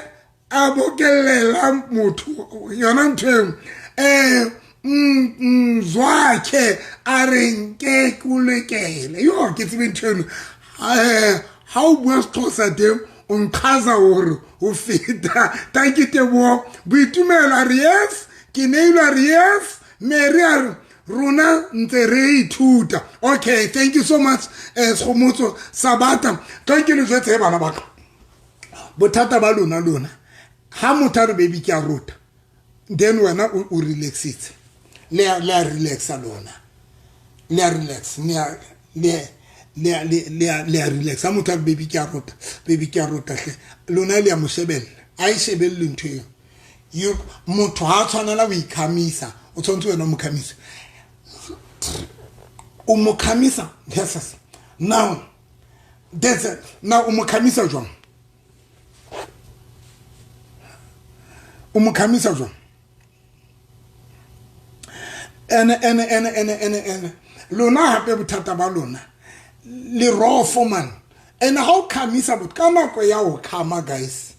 a bokellela motho yona ntho eo. Mzwakhe a re nke kulekele. Yo ke tsebe ntho eno. Ha o bua Sexhosa teng o nqhaza hore ho feta. Thank you Teboho. Boitumelo a re yes. Ke neilwe a re yes. Mary a re rona ntse re ithuta. Okay, thank you so much Segomotso Sabata. Thank you le jwetse bana ba ka. Bothata ba lona lona. Ha motho a re baby ke a rota, then wena o relaxitse. Le a relaxa lona. Le a relax. Le a relax. Ha motho a re baby ke a rota, baby ke a rota hle. Lona le a mo shebella. Ha e shebelle ntho eo. Motho ha tshwanela ho ikhamisa, o tshwanetse wena o mo khamise. O mo khamisa, yes. Now, that's it. Now o mo khamisa jwang? O mo khamisa jwang? Ene lona hape bothata ba lona le rofo man. And ha o khamisa botho ka nako ya ho khama guys,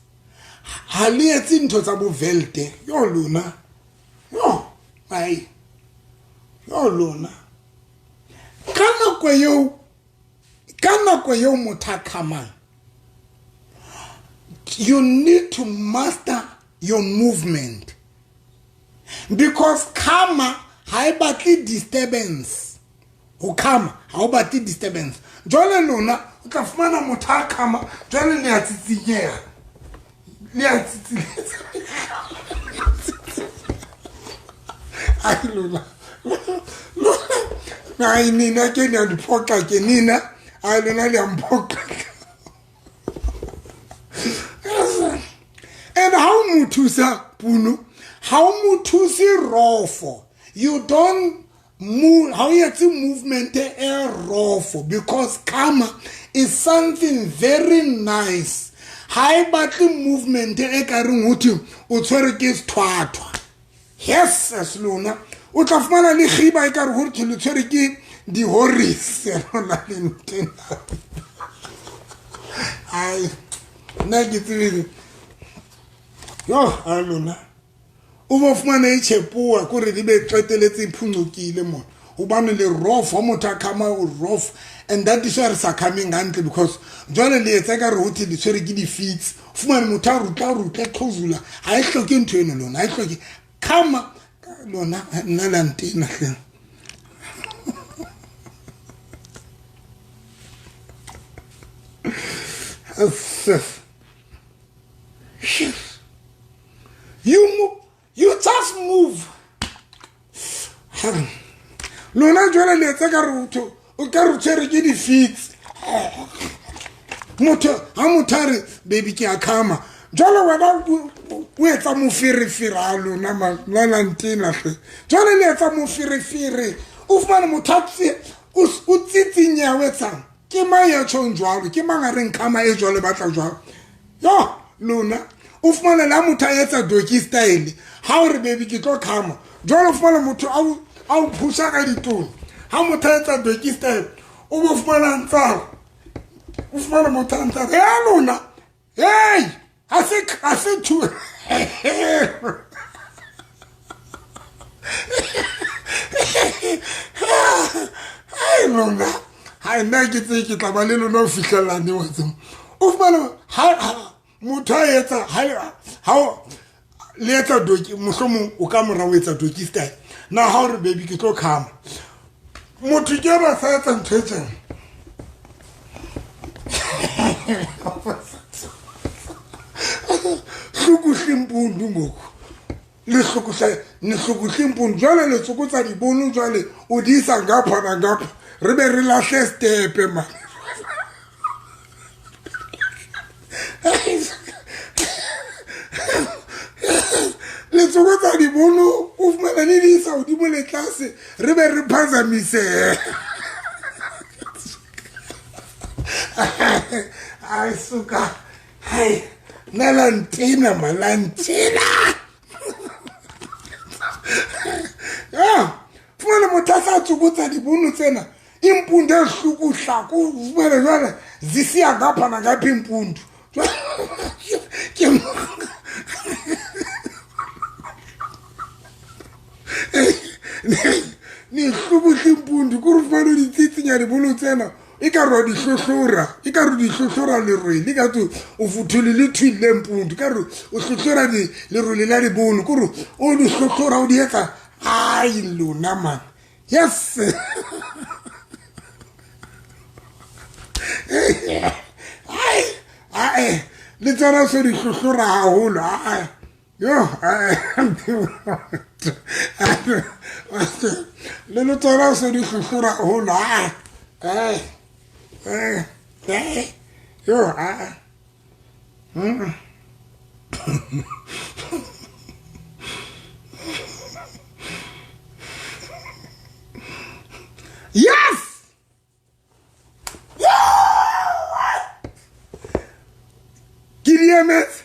ha le etse ntho tsa bo velte. Yo lona, yo ai, yo lona ka nako eo motho a khamang, you need to master your movement, because karma ha e batle disturbance. Ho khama ha o batle disturbance. Jwale lona o tla fumana motho a khama, jwale le a tsitsinyeha, le a tsitsinyetsa. Ai lona, lona ai nina ke ne a diphoqa ke nina, ai lona le a mphoqa. And ha o mo thusa puno, ha o mo thuse rofo, you don't move. How you see movement e rofo, because karma is something very nice. Ha e batle movement e ka reng ho thwe o tshwere ke sethwathwa. Yes, as lona o tla fumana le khiba e ka re ho thwe le tshwere ke dihoris. Lona le ntena. Ai nna ke tsebile. Yo a lona o bo fumana e tshepoa kore di be qeteletse e phunqokile mona, hobane le rough ha motho a khama o rough, and that is why re sa khameng hantle, because jwale le etsa ka re ho thwe le tshwere ke di-fits. Fumane motho a rutla qhozula, ha e hloke ntho eno lona, ha e hloke khama lona. Nna la ntena hle. You just move. Lona jwale le etsa ka re o ka re tshwere ke di-fits. Motho ha motho a re baby ke a khama, jwale wena o etsa moferefere. A lona la ntena hle. Jwale le etsa moferefere, o fumane motho o tsitsinyeha, o etsang ke mang ya tjhong jwalo, ke mang a reng khama e jwalo batla jwalo. Yo lona o fumane la motho a etsa doggy style, ha o re baby ke tlo khama, jwale o fumane motho a o phusha ka ditone. Ha motho a etsa doggy style, o bo fumana ntsala, o fumane motho a ntsala ya lona. Hey, ha se two. Ai lona, ha nna ke tse ke tla ba le lona ho fihlella ne wa tseng. O fumane ha motho a etsa ha le etsa doggy, mohlomong o ka mora o etsa doggy style. Na ha o re baby ke tlo khama, motho ke ba sa etsa ntho e tjena. Hlukuhle mpundu ngoku, le hlukuhle, ne hlukuhle mpundu jwale le tsokotsa dibono jwale o di isa ngapha na ngapha, re be re lahle stepe man. Le tsokotsa dibono o fumana le di isa hodimo le tlase, re be re phazamise. Ai suka, hai nna la ntena man, la ntena. Fumana motho a sa tsokotsa dibono tsena, impundu e hlukuhla ko fumana jwale zisiya ngapha na ngapha impundu. Ni hlukuhla impundu ko re fumana di tsitsinya dibono tsena, e ka re di hlohlora, e ka re di hlohlora lerwele, ka tso o futhule le thwile mpundu, ka re o hlohlora di lerwele la dibono, ko re o di hlohlora o di etsa. Ai lona man, yes. Ai ai le tsona so di hlohlora haholo. Ai yo ai le tsona so di hlohlora haholo. Ai ai. Yo a Yes! Ke di emetse.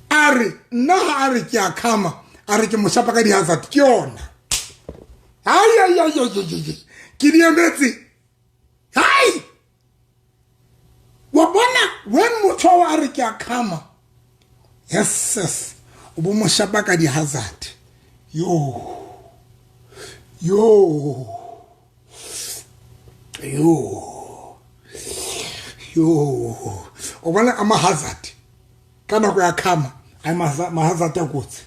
A re nna ha a re ke a khama, a re ke mo shapa ka di-hazard, ke yona. Ai ai ai ai ai, ke di emetse. Hai! Wa bona when motho a re ke a khama, yes yes, o bo mo shapa ka di-hazard. Yo. Yo. Yo. Yo. O bona a ma-hazard ka nako ya khama, ai ma-hazard a kotsi.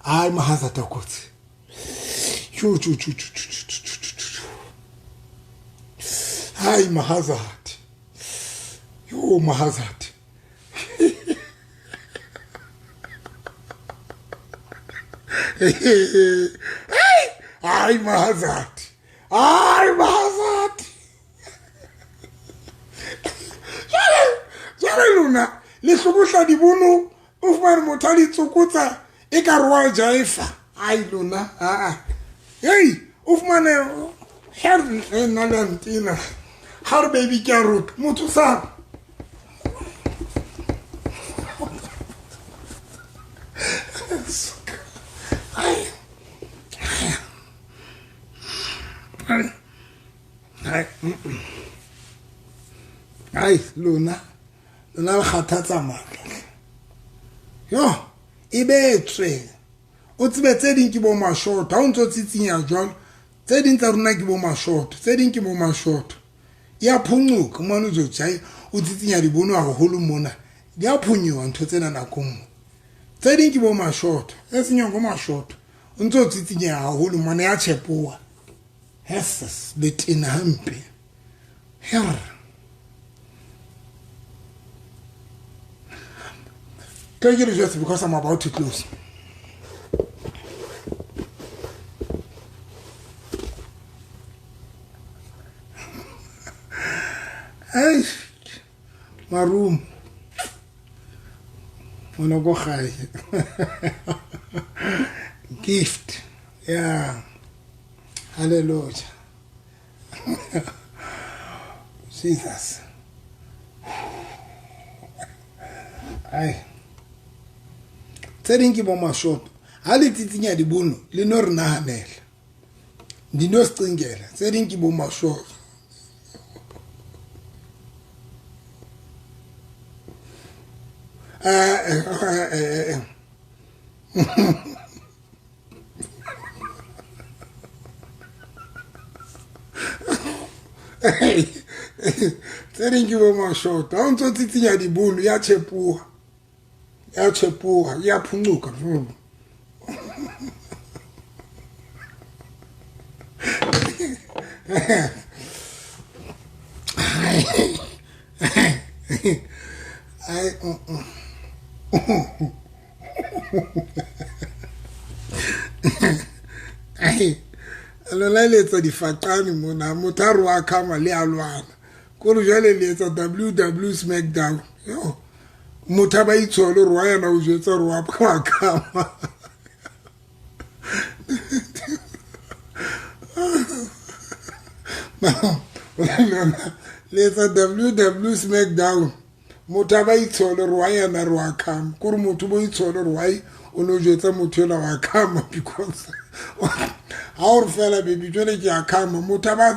Ai ma-hazard a kotsi. Yo yo yo yo yo. Ai ma-hazard. Yo ma-hazard. Hey, ai ma-hazard. Ai ma-hazard. Jwale lona le hlokohla dibono, o fumane motho a di tsokotsa e ka re wa jaifa. Ai lona, aa. Hey, o fumane her nna le ntina. Ha re baby ke a rota, motho sa Ai lona, lona le kgathatsa matla. Yo, e betswe. O tsebe tse ding ke bo mashoto, ha o ntso tsitsinya jwalo, tse ding tsa rona ke bo mashoto, tse ding ke bo mashoto. Ya phunyoka, mane o tjai, o tsitsinya dibono haholo mona. Di a phunyoha ntho tsena nakong mo. Tse ding ke bo mashoto, e senyang go mashoto. O ntso tsitsinya haholo mona ya tshepoa. Heses le tena hampe. Her. Take it just because I'm about to close. Hey, my room. Wanna go high. Gift. Yeah. Hallelujah. Jesus. Ai. Tse ding ke bo mashoto. Ha le tsitsinya dibono le no re nahanela. Di no sicingela. Tse ding ke bo mashoto. Tse ding ke bo mashoto. Ha o ntso tsitsinya dibono ya tshepoha. Ya tshepoha, ya phuncuka. Ai Ai lona le etsa difaqane mona, motho a re wa khama le a lwana. Kore jwale le etsa WW Smackdown. Yo, motho a ba itshole re wa yena o jwetsa re wa khama. Le etsa WW Smackdown. Motho a ba itshole re wa yena re wa khama. Kore motho bo itshole re wa o no jwetsa motho ena wa khama because ha o re fela baby jwale ke a khama. Motho a ba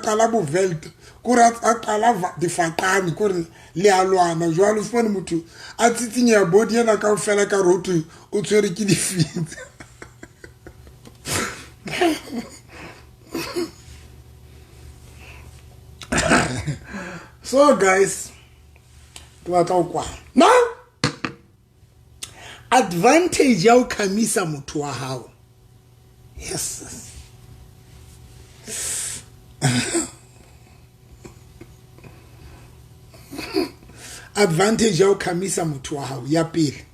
qala bo velt. Kore a qala difaqane kore le a lwana jwalo. Fumane motho a tsitsinya body ena kaofela ka roto o tshwere ke difitse. So guys, ke batla ho kwala. Now advantage ya ho khamisa motho wa hao. Yes. Advantage ya ho khamisa motho wa hao ya pele.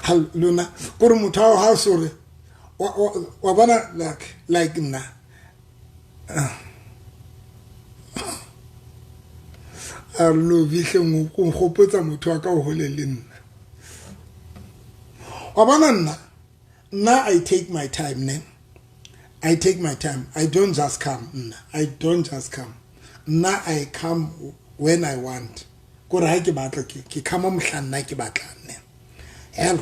Ha lona kore motho wa hao sore Wa bona like nna a re no fitlheng o nkgopotsa motho wa ka o hole le nna. Wa bona nna I take my time, ne. I take my time. I don't just come. Nna I don't just come. Nna I come when I want. Kore ha ke batla ke khama mohla nna ke batla, ne. Hell,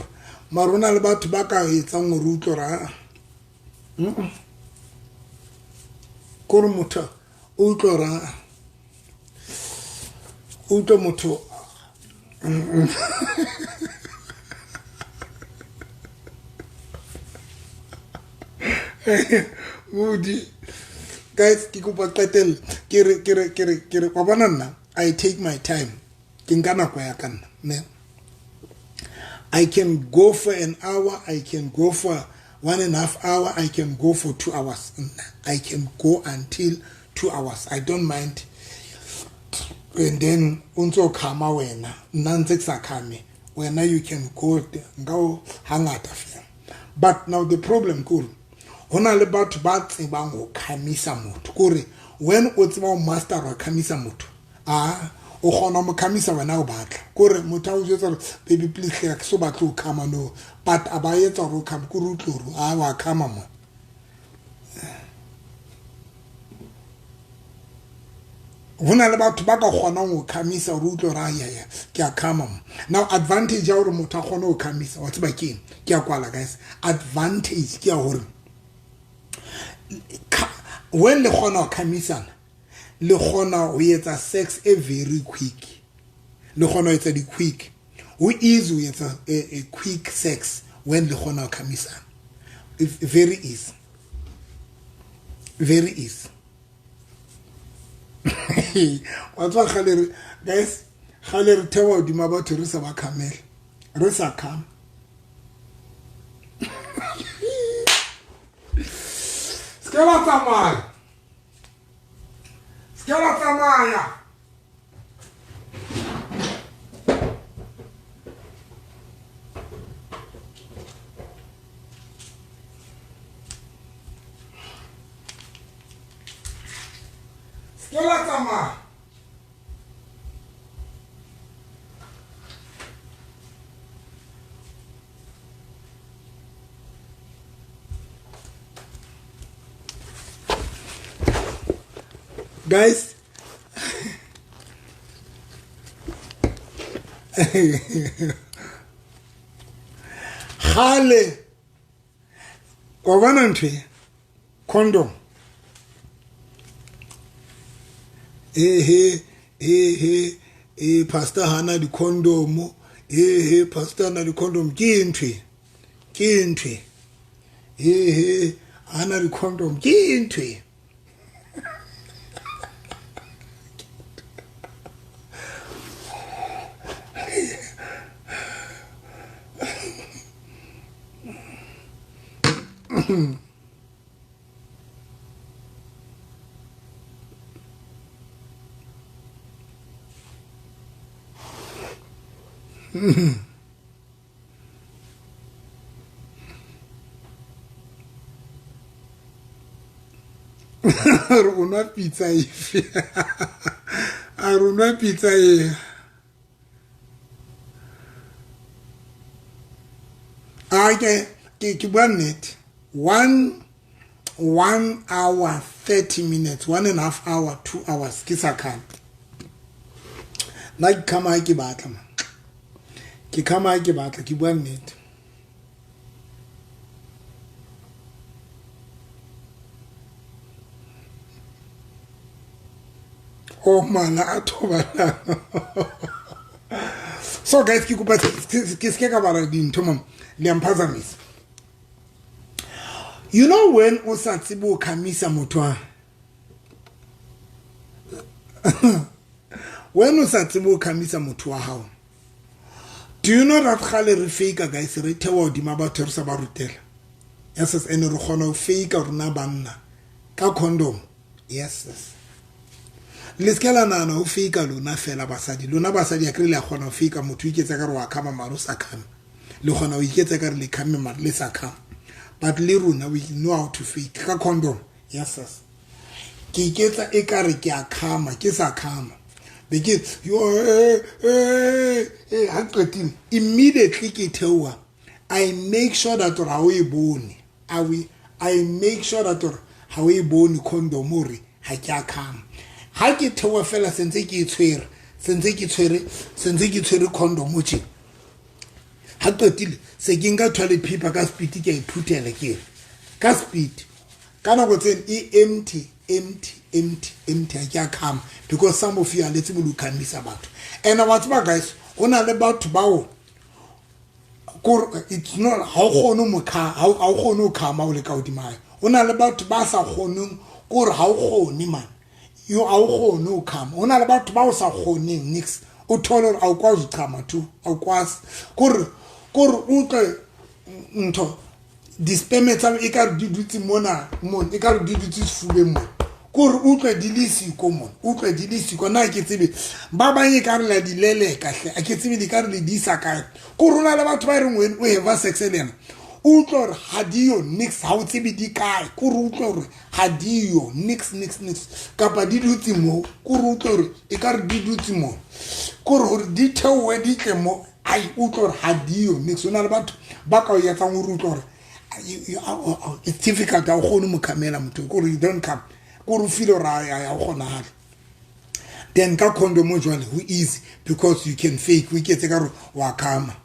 mara hona le batho ba ka etsang hore utlwe hore kore motho o utlwe hore o utlwe motho Modi guys, ke kopa qetelle ke re wa bona nna I take my time, ke nka nako ya ka nna, ne. I can go for an hour, I can go for 1.5 hour, I can go for 2 hours. I can go until 2 hours. I don't mind. And then o ntso khama wena, nna ntse ke sa khame. Wena you can go nka hangata fela. But now the problem ke hore hona le batho ba tsebang ho khamisa motho. Kore when o tseba ho master ho khamisa motho, a o kgona ho khamisa wena o batla. Kore motho a o jwetsa hore baby please hle ke so batle ho khama, no. But a ba etsa hore o khame, kore o tlo hore a wa khama mo. Hona le batho ba ka kgonang ho khamisa hore o utlwe hore ya ke a khama mo. Now advantage ya hore motho a kgone ho khamisa, wa tseba ke eng? Ke a kwala guys. Advantage ke ya hore when le kgona ho khamisana, le kgona ho etsa sex e very quick. Le kgona ho etsa di quick. Ho easy ho etsa a quick sex when le kgona ho khamisana. Very easy. Very easy. Wa tswa kgale re guys, kgale re thewa hodima batho re sa ba khamele, re sa khama. Se ke la tsamaya, se ke la tsamaya. Se la tsamaya. Guys, kgale wa bona ntho e condom, he pastor hana di condom, he pastor hana di condom, ke ntho e, ke ntho e, he hana di condom, ke ntho e. Re o nwa pitsa efe? A re o nwa pitsa e? A ke bua nnete. 1 hour 30 minutes, 1.5 hour, 2 hours ke sa khama. Nna ke khama ha ke batla, man. Ke khama ha ke batla, ke bua nnete. Oh mala a thobalano. So guys, ke kopa ke se ka bala dintho mom, le mphazamisa. You know when o sa tsebe ho khamisa motho a when o sa tsebe ho khamisa motho wa hao, do you know that kgale re fake guys, re thewa hodima batho re sa ba rutela. Yes, ene re kgona ho fake rona banna ka condom. Yes, yes. Le se ke la nahana ho fake lona fela basadi. Lona basadi akere le a kgona ho fake motho o iketsa ka re wa khama mara o sa khame. Le kgona ho iketsa ka re le khame mara le sa khama. But le rona we know how to fake ka condom. Yes sis, ke iketsa e kare ke a khama, ke sa khama, be ke yo ha qetile immediately ke theoha. I make sure that gore ha o e bone. I make sure that gore ha o e bone condom hore ha ke a khama. Ha ke theoha fela, sentse ke e tshwere, sentse ke tshwere, sentse ke tshwere condom tje. Ha qetile, se ke nka toilet paper ka speed, ke a iphuthela, ke re ka speed. Ka nako tseno e empty, empty, empty, empty. Ha ke a khama, because some of you are le tsebe le ho khamisa batho. And wa tseba guys, ho na le batho bao kore it's not ha o kgone mo kha, ha o kgone ho khama o le ka hodima hae. Ho na le batho ba sa kgoneng, kore ha o kgone man, yo ha o kgone ho khama. Ho na le batho ba o sa kgoneng nix, o thole hore a o kwazi ho chama tu, a o kwazi kore o utlwe ntho di-sperm tsa e ka re di dutse mona mona, e ka re di dutse sefubeng mona, kore utlwe di le siko mona, utlwe di le siko. Nna ke tsebe ba bang e ka re la di leleka hle, a ke tsebe di ka re le di isa kae. Kore ho na le batho ba e reng wena o have sex le yena, o utlwe hore ha diyo nix, ha o tsebe di kae. Kore utlwe hore ha diyo nix, nix, nix, kapa di dutse mo. Kore utlwe hore e ka re di dutse mo, kore hore di theohe di tle mo, ai utlwe hore ha diyo nix. Ho na le batho ba ka o etsang hore utlwe hore it's difficult, ha o kgone mo khamela motho, kore you don't come, kore o feel hore ha o kgonahale. Then ka condom jwale ho easy, because you can fake, o iketse ka hore wa khama.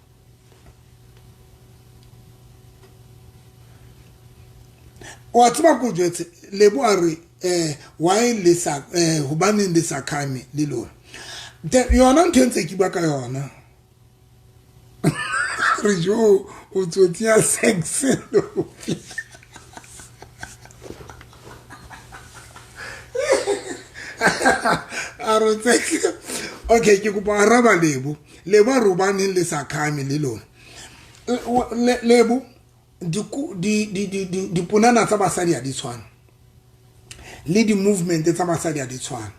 Wa tseba ko jwetse Lebo a re, why le sa, hobaneng le sa khame le lona? Yona ntho e ntse ke bua ka yona. Re jo o tsotsi ya sex. A re tse. Okay, ke kopa araba Lebo. Lebo a re hobaneng le sa khame le lona? Lebo, diponana tsa basadi ha di tshwane, le di-movement tsa basadi ha di tshwane,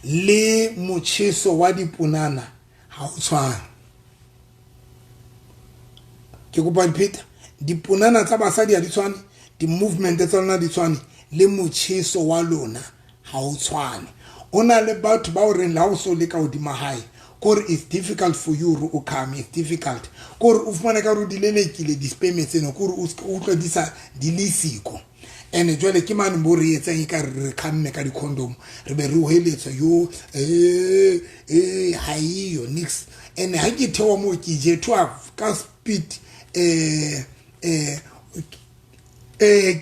le motjheso wa diponana ha o tshwane. Ke kopa dipheta, diponana tsa basadi ha di tshwane, di-movement tsa lona di tshwane, le motjheso wa lona ha o tshwane. O na le batho ba o reng le ha o so le ka hodima hae, kore it's difficult for you hore o come, it's difficult. Kore o fumane ka hore di lelekile di-sperm tseno, kore o utlwe di sa di le siko. And jwale ke mane mo re etsang e ka re khamme ka di-condom, re be re hoeletsa yo, ha eyo nix. And ha ke theoha moo ke jetwa ka speed, ke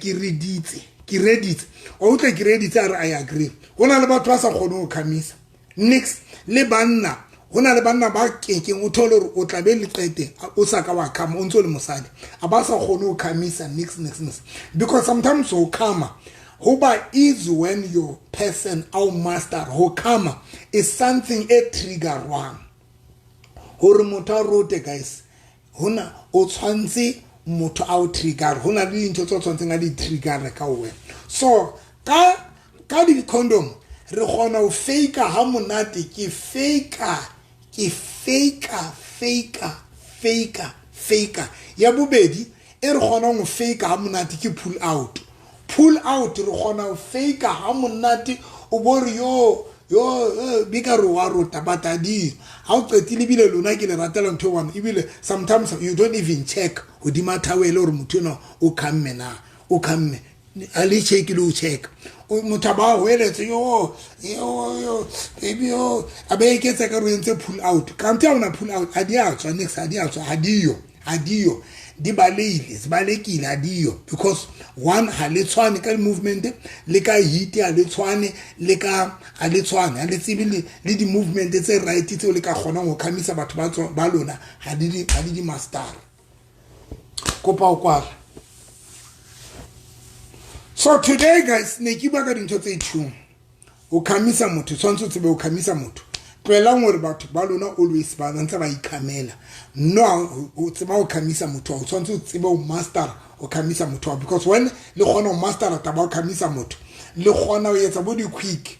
reditse, ke reditse. O utlwe ke reditse, a re I agree. Ho na le batho ba sa kgoneng ho khamisa nix, le banna. Ho na le banna ba kekeng, o thole hore o tla be le qete o sa ka wa khama, o ntso le mosadi, a ba sa kgone ho khamisa nix, nix, nix. Because sometimes ho khama ho ba easy when your person au master. Ho khama is something e triggerwang hore motho a rote guys. Hona o tshwantse motho a o trigger, hona le dintho tse o tshwantseng a di trigger ka wena. So ka di condom re kgona ho fake ha monate. Ke fake, ke fake, fake, fake, fake. Ya bobedi e re kgonang ho fake ha monate ke pull out. Pull out re kgona ho fake ha monate, o bo re yo yo, bika re wa rota batadi. Ha o qetile ebile lona ke le ratela ntho e one, ebile sometimes you don't even check hodima towel hore motho enwa o khamme na, o khamme. A le check le o check. O motho a ba hoeletse yo, yo, yo, baby yo, a be eketsa ka re o entse pull out. Kante ha ona pull out, ha di a tswa nix, ha di a tswa, ha di yo, ha di yo. Di baleile, se balekile, ha di yo. Because one, ha le tshwane ka movement, le ka heat ha le tshwane, le ka ha le tshwane, ha le tsebe le di movement tse right tseo le ka kgonang ho khamisa batho ba tswa, ba lona, ha di di, ha di di master. Kopa o kwala. So today guys, ne ke bua ka dintho tse two. O khamisa motho, tshwantse o tsebe o khamisa motho. Tlohelang hore batho ba lona always ba ntse ba ikhamela. No, o tseba o khamisa motho, o tshwantse o tsebe o master o khamisa motho, because when le kgona ho master taba o khamisa motho, le kgona ho etsa bo di quick,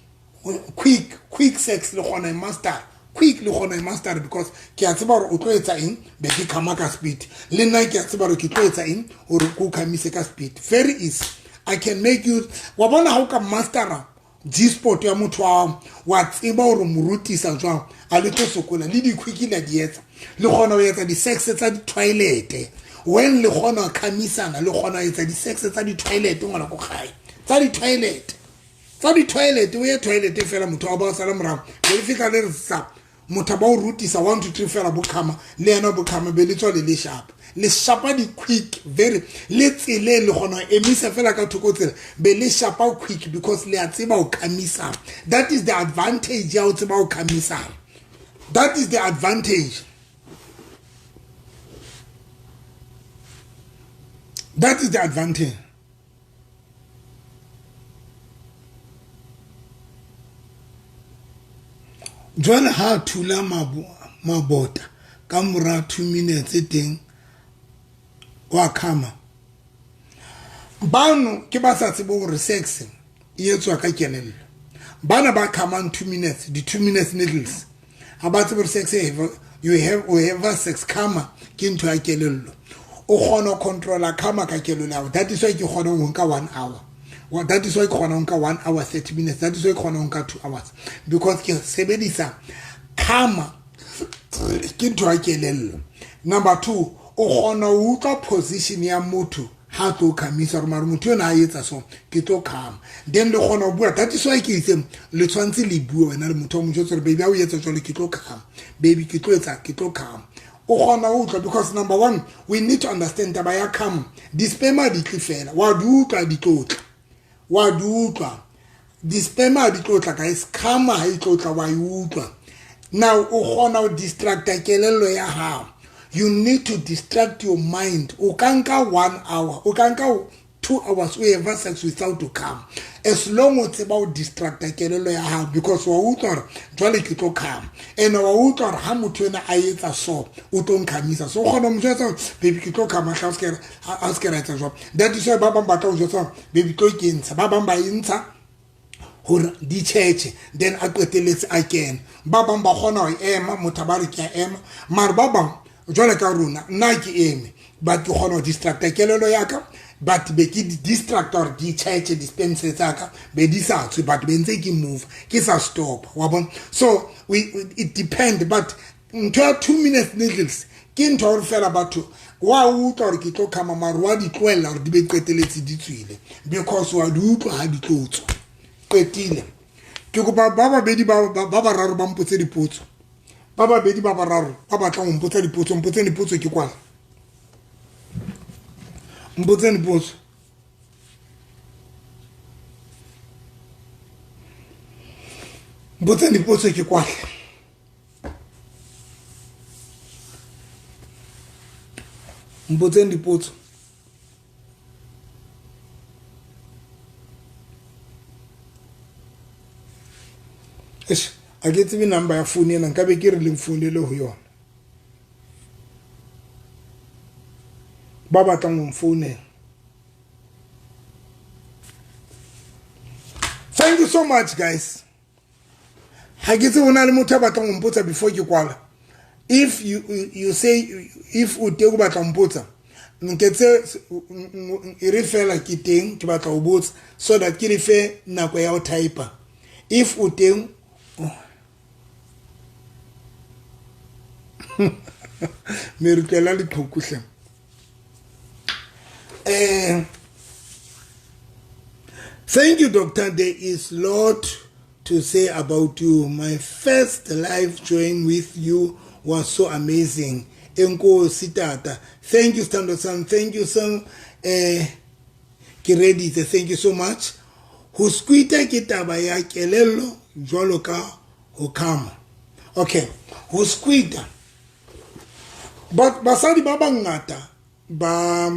quick, quick sex, le kgona ho master Quick le kgona e master because ke a tseba hore o tlo etsa eng, be ke khama ka speed. Le nna ke a tseba hore ke tlo etsa eng hore ke o khamise ka speed. Very easy. I can make you wa bona ha o ka mastera G-spot ya motho wa wa tseba hore morutisa jwang, a le tlo sokola le di-quick la di etsa. Le kgona ho etsa di-sex tsa di-toilet. When le kgona ho khamisana, le kgona ho etsa di-sex tsa di-toilet ngwana ko gae. Tsa di-toilet. Tsa di-toilet, o ye toilet fela motho wa ba o sala morao. Be le fihla le re sa motho ba o rutisa 1 2 3 fela bo khama le yena bo khama be le tswa le le sharp. Le shapa di quick very le tsele le kgona ho emisa fela ka thoko tsela be le shapa quick because le a tseba ho khamisa. That is the advantage ya ho tseba ho khamisa. That is the advantage. That is the advantage. Jwale ha thula mabota ka mora 2 minutes teng wa khama. Bano ke ba sa tsebe hore sex e etswa ka kelello. Bana ba khamang 2 minutes, di 2 minutes needles. Ha ba tsebe hore sex you have or ever sex khama ke ntho ya kelello. O kgona ho controla khama ka kelello ya hao. That is why ke kgona ho nka 1 hour. Well, that is why ke kgona ho nka 1 hour 30 minutes. That is why ke kgona ho nka 2 hours. Because ke sebedisa khama ke ntho ya kelello. Number 2, o kgona ho utlwa position ya motho ha tlo khamisa hore mare motho yona a etsa so ke tlo khama. Then le kgona ho bua. That is why ke itse le tshwantse le bue wena le motho wa mo jwetsa hore baby ha o etsa jwalo ke tlo khama. Baby ke tlo etsa ke tlo khama. O kgona ho utlwa because number 1 we need to understand taba ya khama. Di-sperma di tle fela. Wa di utlwa di tlotla. Wa di utlwa. Di-sperma di tlotla guys. Khama ha e tlotla wa e utlwa. Now o kgona ho distracta kelello ya hao. You need to distract your mind. O ka nka 1 hour, o ka nka 2 hours o ever sex without to come. As long o tseba o distracta kelello ya hao because wa utlwa hore jwale ke tlo khama. And wa utlwa hore ha motho ena a etsa so o tlo nkhamisa. So o kgona ho mo jwetsa hore baby ke tlo khama hla o se ke ra etsa jwang. That is why ba bang ba tla o jwetsa hore baby tlo ke ntsha. Ba bang ba e ntsha hore di tjhetjhe then a qetelletse a kena. Ba bang ba kgona ho ema motho ba re ke a ema mare ba bang jwale ka rona nna ke eme but ke kgona ho distracta kelello ya ka but be ke di distracta hore di tjhetjhe di-sperms tsa ka be di sa tswe but be ntse ke move ke sa stop wa bona. So it depend but ntho ya 2 minutes needles ke ntho hore fela batho wa utlwa hore ke tlo khama mare wa di tlohella hore di be qeteletse di tswile because wa di utlwa ha di tlo tswa. Qetile. Ke kopa ba babedi ba bararo ba mpotse dipotso. Ba babedi ba bararo ba batlang ho mpotsa dipotso, mpotseng dipotso ke kwala. Mpotseng dipotso. Mpotseng dipotso ke kwala. Mpotseng dipotso. Eish, a ke tsebe number ya phone ena, nka be ke re le mfounele ho yona. Ba batlang ho mfounela. Thank you so much guys. Ha ke tsebe ho na le motho a batlang ho mpotsa before ke kwala. If you say if o teng o batla ho mpotsa, nketse e re fela ke teng ke batla ho botsa so that ke le fe nako ya ho type. If o teng me re tlela leqhuku hle. Thank you doctor, there is lot to say about you. My first live join with you was so amazing. Enkosi tata. Thank you Stando san. Thank you son. Ke reditse. Thank you so much. Ho squita ke taba ya kelello jwalo ka ho khama. Okay, ho squita. But basadi ba bangata ba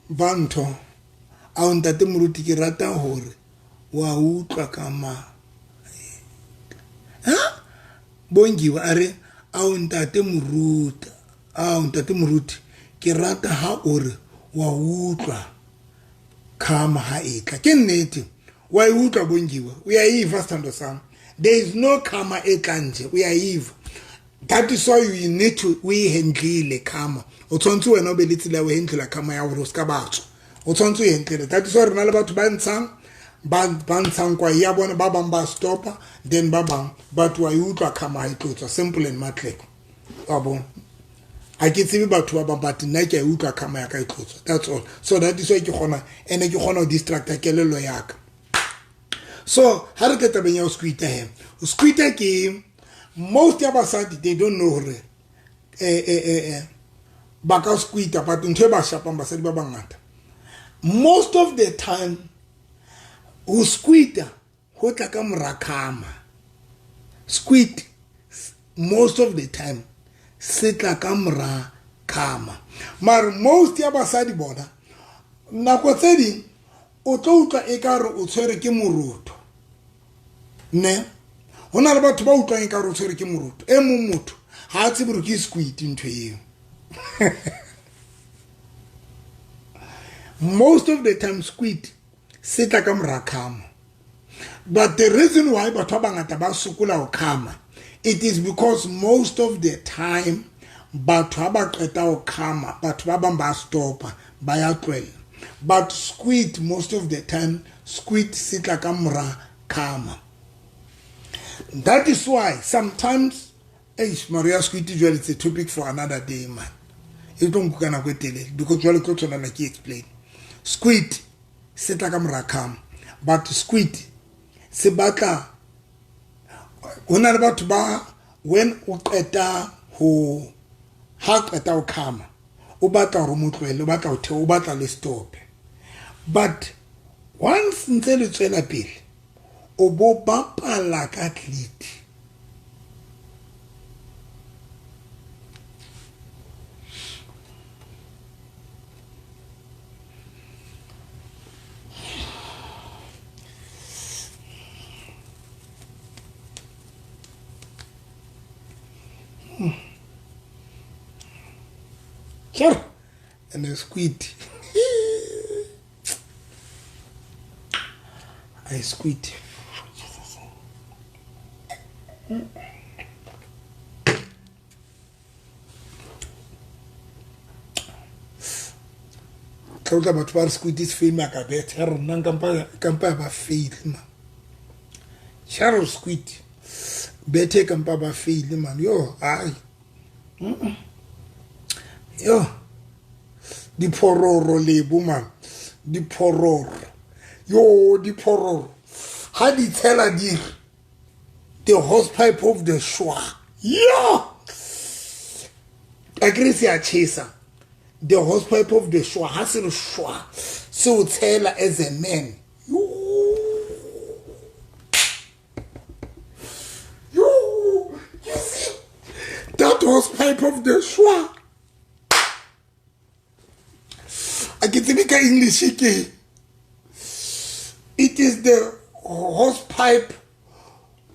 ba ntho a ntate moruti ke rata hore wa utlwa ka ma ha Bongiwe a re ao ntate moruti, ao ntate moruti ke rata ha o re wa utlwa khama ha e tla. Ke nnete wa e utlwa Bongiwe, o ya e fa sethando sa. There is no karma e tlang nje, o ya eva. That is why you need to o e handlile karma. O tshwanetse wena o be le tsela ya ho handlela karma ya hore o ska ba tswa. O tshwanetse o e handlele. That is why re na le batho ba ntshang ba ntshang kwa ya bona, ba bang ba stopa, then ba bang but wa e utlwa karma ha e tlo tswa. Simple and matleko. Wa bona? Ha ke tsebe batho ba bang, but nna ke a e utlwa karma ya ka e tlo tswa. That's all. So that is why ke kgona, ene ke kgona ho distracta kelello ya ka. So ha re tle tabeng ya ho squita he. Ho squita ke most ya basadi, they don't know hore ba ka squita, but ntho e ba shapang basadi ba bangata most of the time ho squita ho tla ka mora khama. Squid most of the time se tla ka mora khama. Mare most ya basadi bona nako tse ding o tlo utlwa ekare o tshwere ke moroto. Ne ho na le batho ba utlwang ekare o tshwere ke moroto. E mong motho ha a tsebe hore ke squid ntho eo. Most of the time squid se tla ka mora khama. But the reason why batho ba bangata ba sokola ho khama, it is because most of the time batho ha ba qeta ho khama, batho ba bang ba stopa, ba ya tlohella. But squid most of the time squid se tla ka mora khama. That is why sometimes eish, Maria squid jwale it's a topic for another day, man. E tlo nkuka nako e telele because jwale tlo tshwanela ke explain. Squid se tla ka mora khama, but squid se batla ho na le batho ba when o qeta ho ha qeta ho khama o batla hore mo tlohele, o batla ho theoha, o batla le stop. But once ntse le tswela pele o bo bapala ka clit. Sure. And a squid. I squid. Jesus. Tla utlwa batho ba re squid is famous ka bethe ya rona nkampa ba fail man. Cheryl squid bethe kampa ba fail man. Yo, ai. Yo. Diphororo lebo man. Diphororo. Yo, diphororo. Ha di tshela di re the hosepipe of the shwa. Yo. Akere se a chesa. The hosepipe of the shwa. Ha se re shwa. Se o tshela as a man. Yo. Yo. You see that hosepipe of the shwa. A ke tsebe ka English ke. It is the hosepipe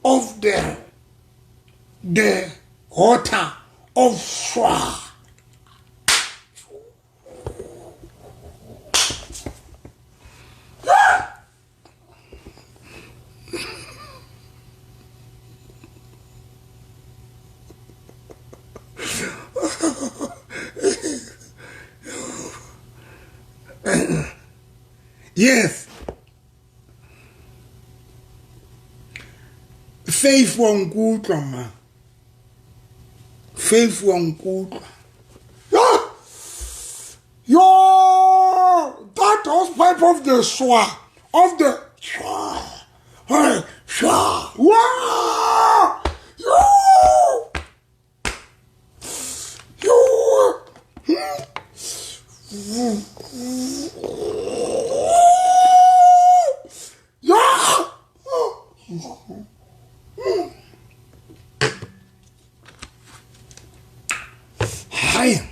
of the water of shwa. Yes. Faith wa nkutlwa ma. Faith wa nkutlwa. Yo, that hosepipe of the shwa, of the shwa, hey, shwa, wow, yo, yo, yeah. Hai.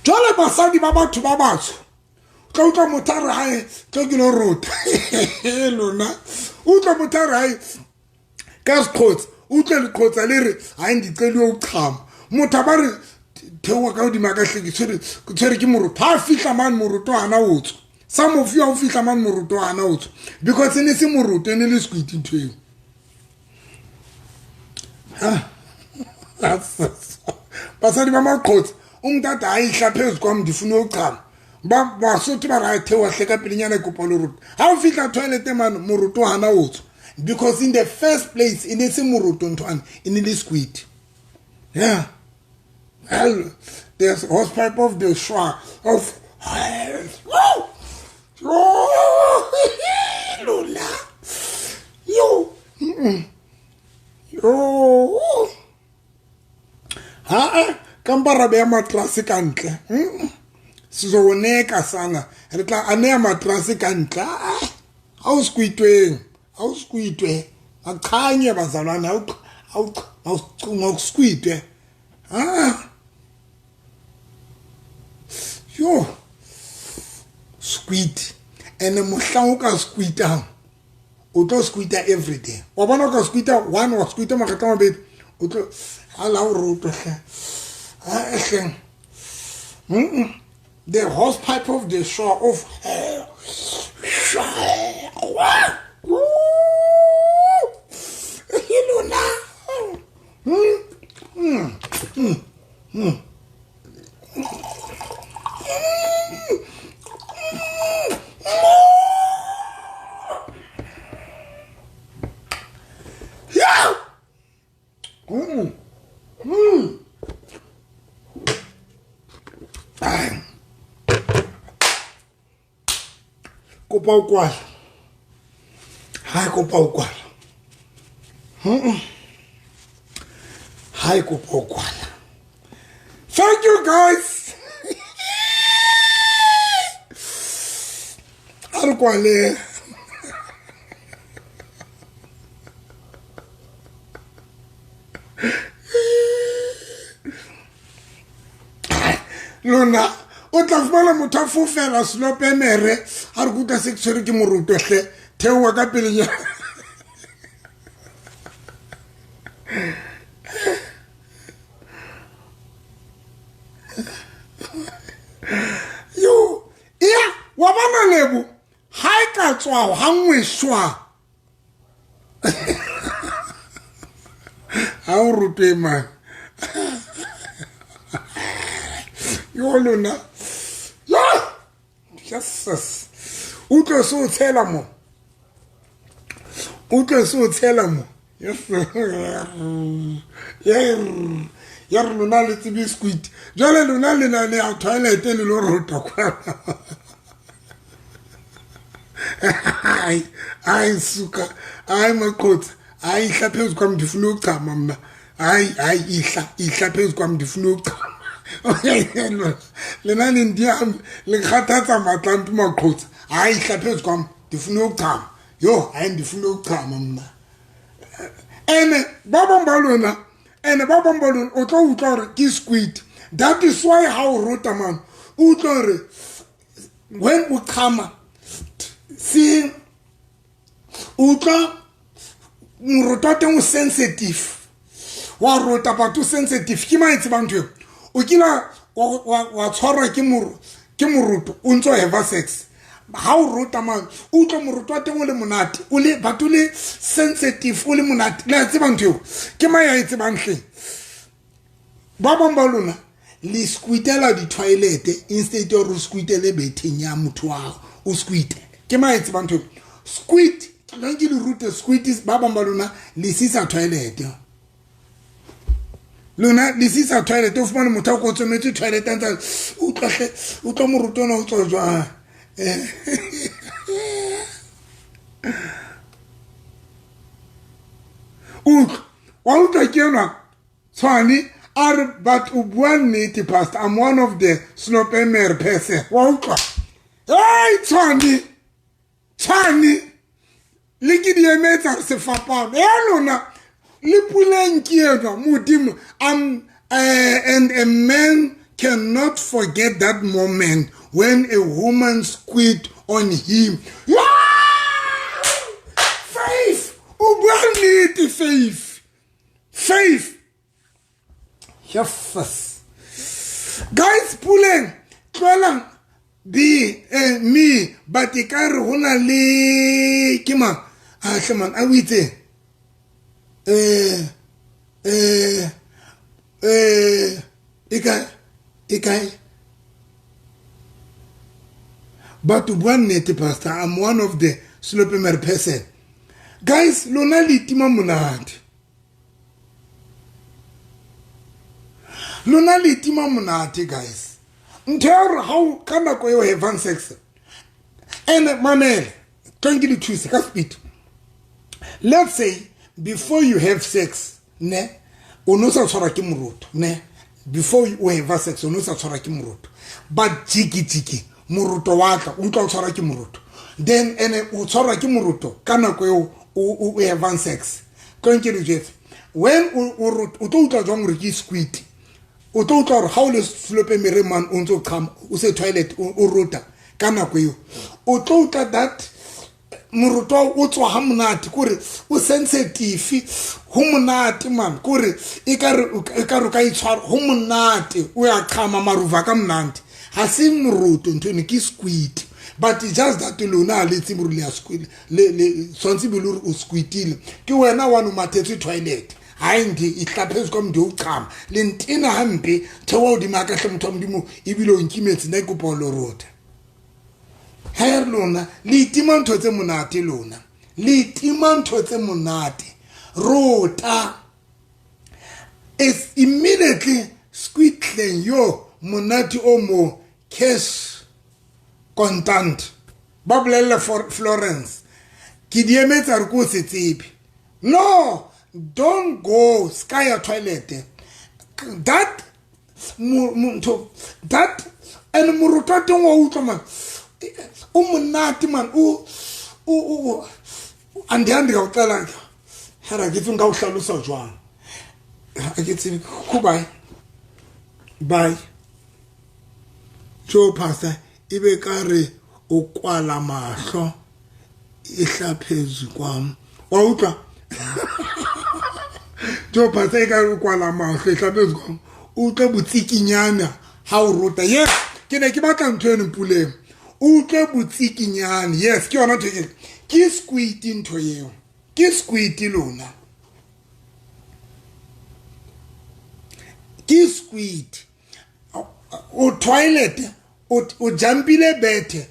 Jwale basadi ba batho ba batsho, tla utlwa motho a re hae, tlo ke lo rota. Lona, utlwa motho a re hae, ka seqhotsa, utlwe leqhotsa le re, hae ndicela uyochama. Motho a ba re, theoha ka hodima ka hle, ke tshwere ke moroto. Ha fihla mane moroto hana o tswa. Some of you ha o fihla mane moroto hana o tswa. Because e ne se moroto, e ne le squid ntho eo. Basadi ba maqhotsa o ntata ha ihla phezu kwam ndifuna uyochama. Ba Basotho ba ra theoha hle ka pelenyana kopa leroto. Ha o fihla toilet mane moroto hana o tswa. Because in the first place e ne se moroto nthwane e ne le squid. Yeah. Hell, the hosepipe of the shwa of hell. Lola. Yo. Yo. Ha ka mpa ra beya matrase ka ntle. Sizowoneka sana. Re tla aneya matrase ka ntle. Ha o squitweng. Ha o squitwe. Maqhanye bazalwane ha o squitwe. Ah. Yo. Squid. Ene mohlang o ka squitang o tlo squita every day. Wa bona o ka squita one wa squita makgetlo a mabedi o tlo ha la o roto hle. Ha hle. The hosepipe of the shore of hell. Kopa o kwala. Ha kopa o kwala. Ha kopa o kwala. Thank you guys. A re kwale. Lona o tla fumana motho a fofela selopemere a re kutlwa se ke tshwere ke moroto hle theoha ka pelenyana. Yo ya wa bona lebo ha e ka tswa ha nngwe shwa ha o rutwe man. Yo lona. Yo! Jesus. Utlwe se o tshela mo. Utlwe se o tshela mo. Yes. Ya re lona le tsebe squid. Jwale lona le na le ya toilet le lo rota kwa. Ai, ai suka. Ai maqhotsa. Ai ihla phezu kwami ndifuna ukuchama mna. Ai ai ihla phezu kwami ndifuna ukuchama. Lena le ndiyami le kgathatsa matla mpi maqhotsa. Hayi ihla phezu kwami ndifuna ukuchama. Yo hayi ndifuna ukuchama mna. Ene ba bang ba lona, ene ba bang ba lona o tlo utlwa hore ke squid. That is why ha o rota man o utlwa hore when o chama se utlwa moroto wa teng o sensitive. Wa rota but o sensitive. Ke mang e tsebang ntho eo? O kila wa tshwarwa ke moroto o ntso have sex. Ha o rota man o utlwa moroto wa teng o le monate, o le but o le sensitive, o le monate. Le a tseba ntho eo? Ke mang ya e tsebang hle? Ba bang ba lona le squitela di-toilet instead of o squitele betheng ya motho wa hao, o squite. Ke mang ya e tsebang ntho eo? Squid, nna ke le rute squid. Ba bang ba lona le sisa toilet. Lona le sisa toilet, o fumane motho a kotsometse toilet a ntse utlwa hle, utlwa moroto ona o tswa jwang. Utlwa, wa utlwa ke enwa Tshwane a re but o bua nnete pastor, I'm one of the slopemer person. Wa utlwa? Hey Tshwane, Tshwane le ke di emetsa re sefapano ya lona le puleng ke enwa modimo. And a man cannot forget that moment when a woman squid on him. Yeah! Faith, o bua nnete Faith. Faith. Yes. Guys, puleng tloelang be me but e ka re ho na le ke mang a hle man a o itse E kae e kae batho bua nnete pastor, I'm one of the slopemere person. Guys, lona le itima monate, lona le itima monate guys. Ntho ya gore ga o ka nako eo havang sex and mamele tlong ke le thuse ka speed. Let's say before you have sex ne o no sa tshwarwa ke moroto ne, before o have sex o no sa tshwarwa ke moroto, but jiki jiki moroto wa tla, o utlwa o tshwarwa ke moroto, then ene o tshwarwa ke moroto ka nako eo o havang sex. Tlong ke le jwetse, when o tlo utlwa jwang gore ke squid? O tlo utlwa gore ga o le slopemere man o ntse o qhama o se toilet o rota ka nako eo, o tlo utlwa that moroto o tswa ha monate, kore o sensitive ho monate man, kore e ka re o ka itshwara ho monate, o ya qhama maruva ka monate. Ha se moroto ntho eno, ke squid, but just that lona ha le tsebe hore le ya squid, le tshwanetse be le hore o squidile ke wena wa no mathetse toilet. Ha ndi e hlaphetsa kwa mdi o qhama le ntena hampe thewa hodimo ka hle motho wa Modimo ebile o nkimetse nna ke kopa ho le rota. Ha re lona le itima ntho tse monate, lona le itima ntho tse monate. Rota is immediately squid yo monate o mo cash contant. Ba bolella Florence ke di emetsa re ko se tsebe. No, don't go sky ya toilet. That motho that and moroto teng wa utlwa man o monate man o o andihambi ka uqala hara ke tse nka o hlalosa jwang ha ke tsebe. Bye bye jo pastor ebe ka re o kwala mahlo e hlaphetsu kwam wa utlwa jo pastor e ka re o kwala mahlo e hlaphetsu kwam o utlwe botsikinyana ha o rota. Yes, ke ne ke batla ntho eno Puleng, o utlwe botsikinyane. Yes, ke yona ntho e ke squid ntho eo, ke squid lona, ke squid. O toilet o jumpile bethe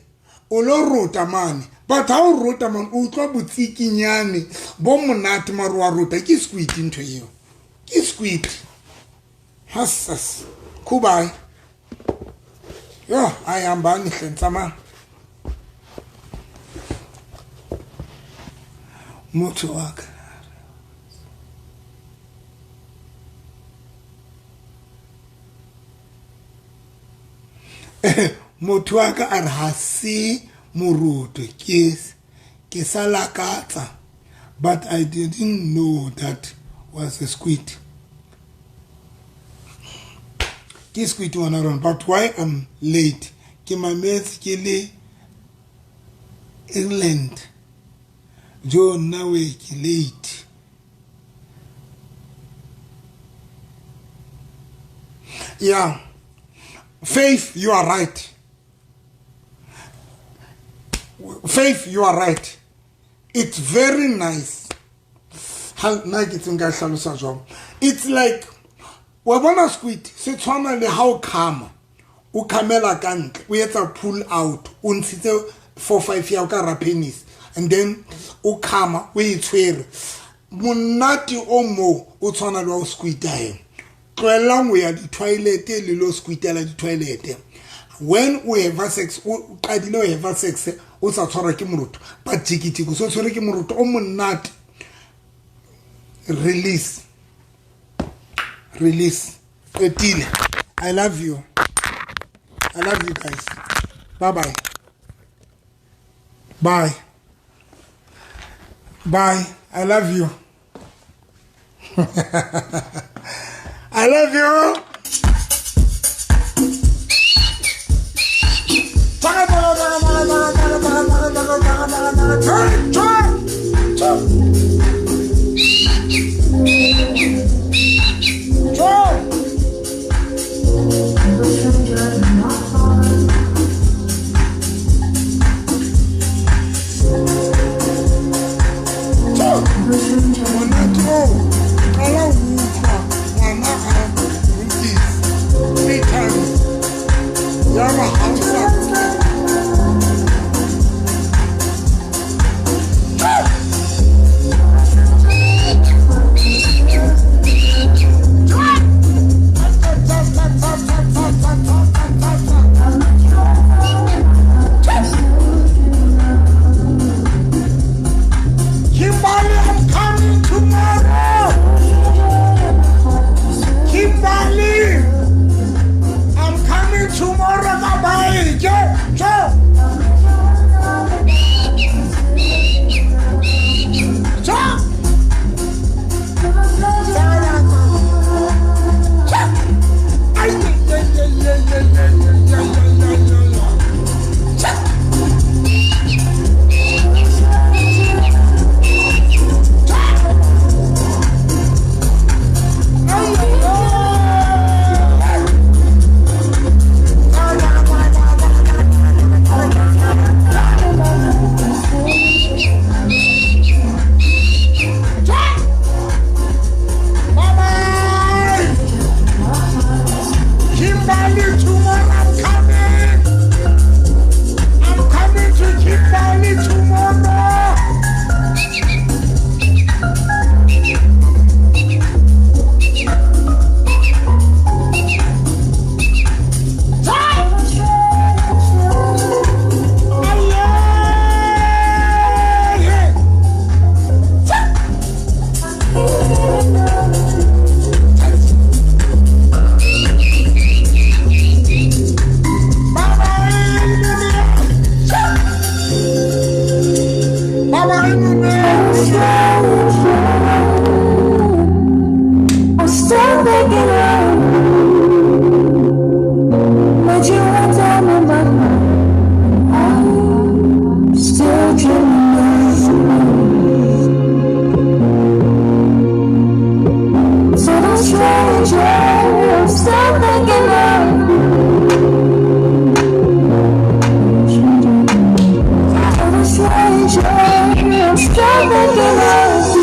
o lo rota mane, but ha o rota mane o utlwa botsikinyane bo monate mare wa rota. Ke squid ntho eo, ke squid. Hassas kubai yo ayihambani hle ntsamang motho wa ka. Motho wa ka a re ha se moruto ke sa lakatsa, but I didn't know that was a squid. Ke squid one run, but why I'm late? Ke mametse ke le England. Jo nna we ke late. Yeah. Faith, you are right. Faith, you are right. It's very nice. It's like wa bona squid se tshwana le ha o khama o khamela ka ntle o etsa pull out o ntshitse 4 5 ya ka ra penis and then o khama o e tshwere monate o mo o tshwana le wa o squid ae. Tlohellang o ya di-toilet le lo squidela di-toilet. When o have sex o qadile o have sex o sa tshwarwa ke moroto, but jikijiki so tshwere ke moroto o monate. Release, release. Qetile. I love you, I love you guys. Bye bye bye bye. I love you. I love you. Kimberly, I'm coming tomorrow. Kimberly, I'm coming tomorrow. Bye-bye. Joe, Joe. Joe. Kimberly, tomorrow I'm coming. I'm coming to Kimberly tomorrow. I'm still thinking of you, but you went down in my mind. I'm still dreaming of you. So the stranger, I'm still thinking of you. So the stranger, I'm still thinking of you.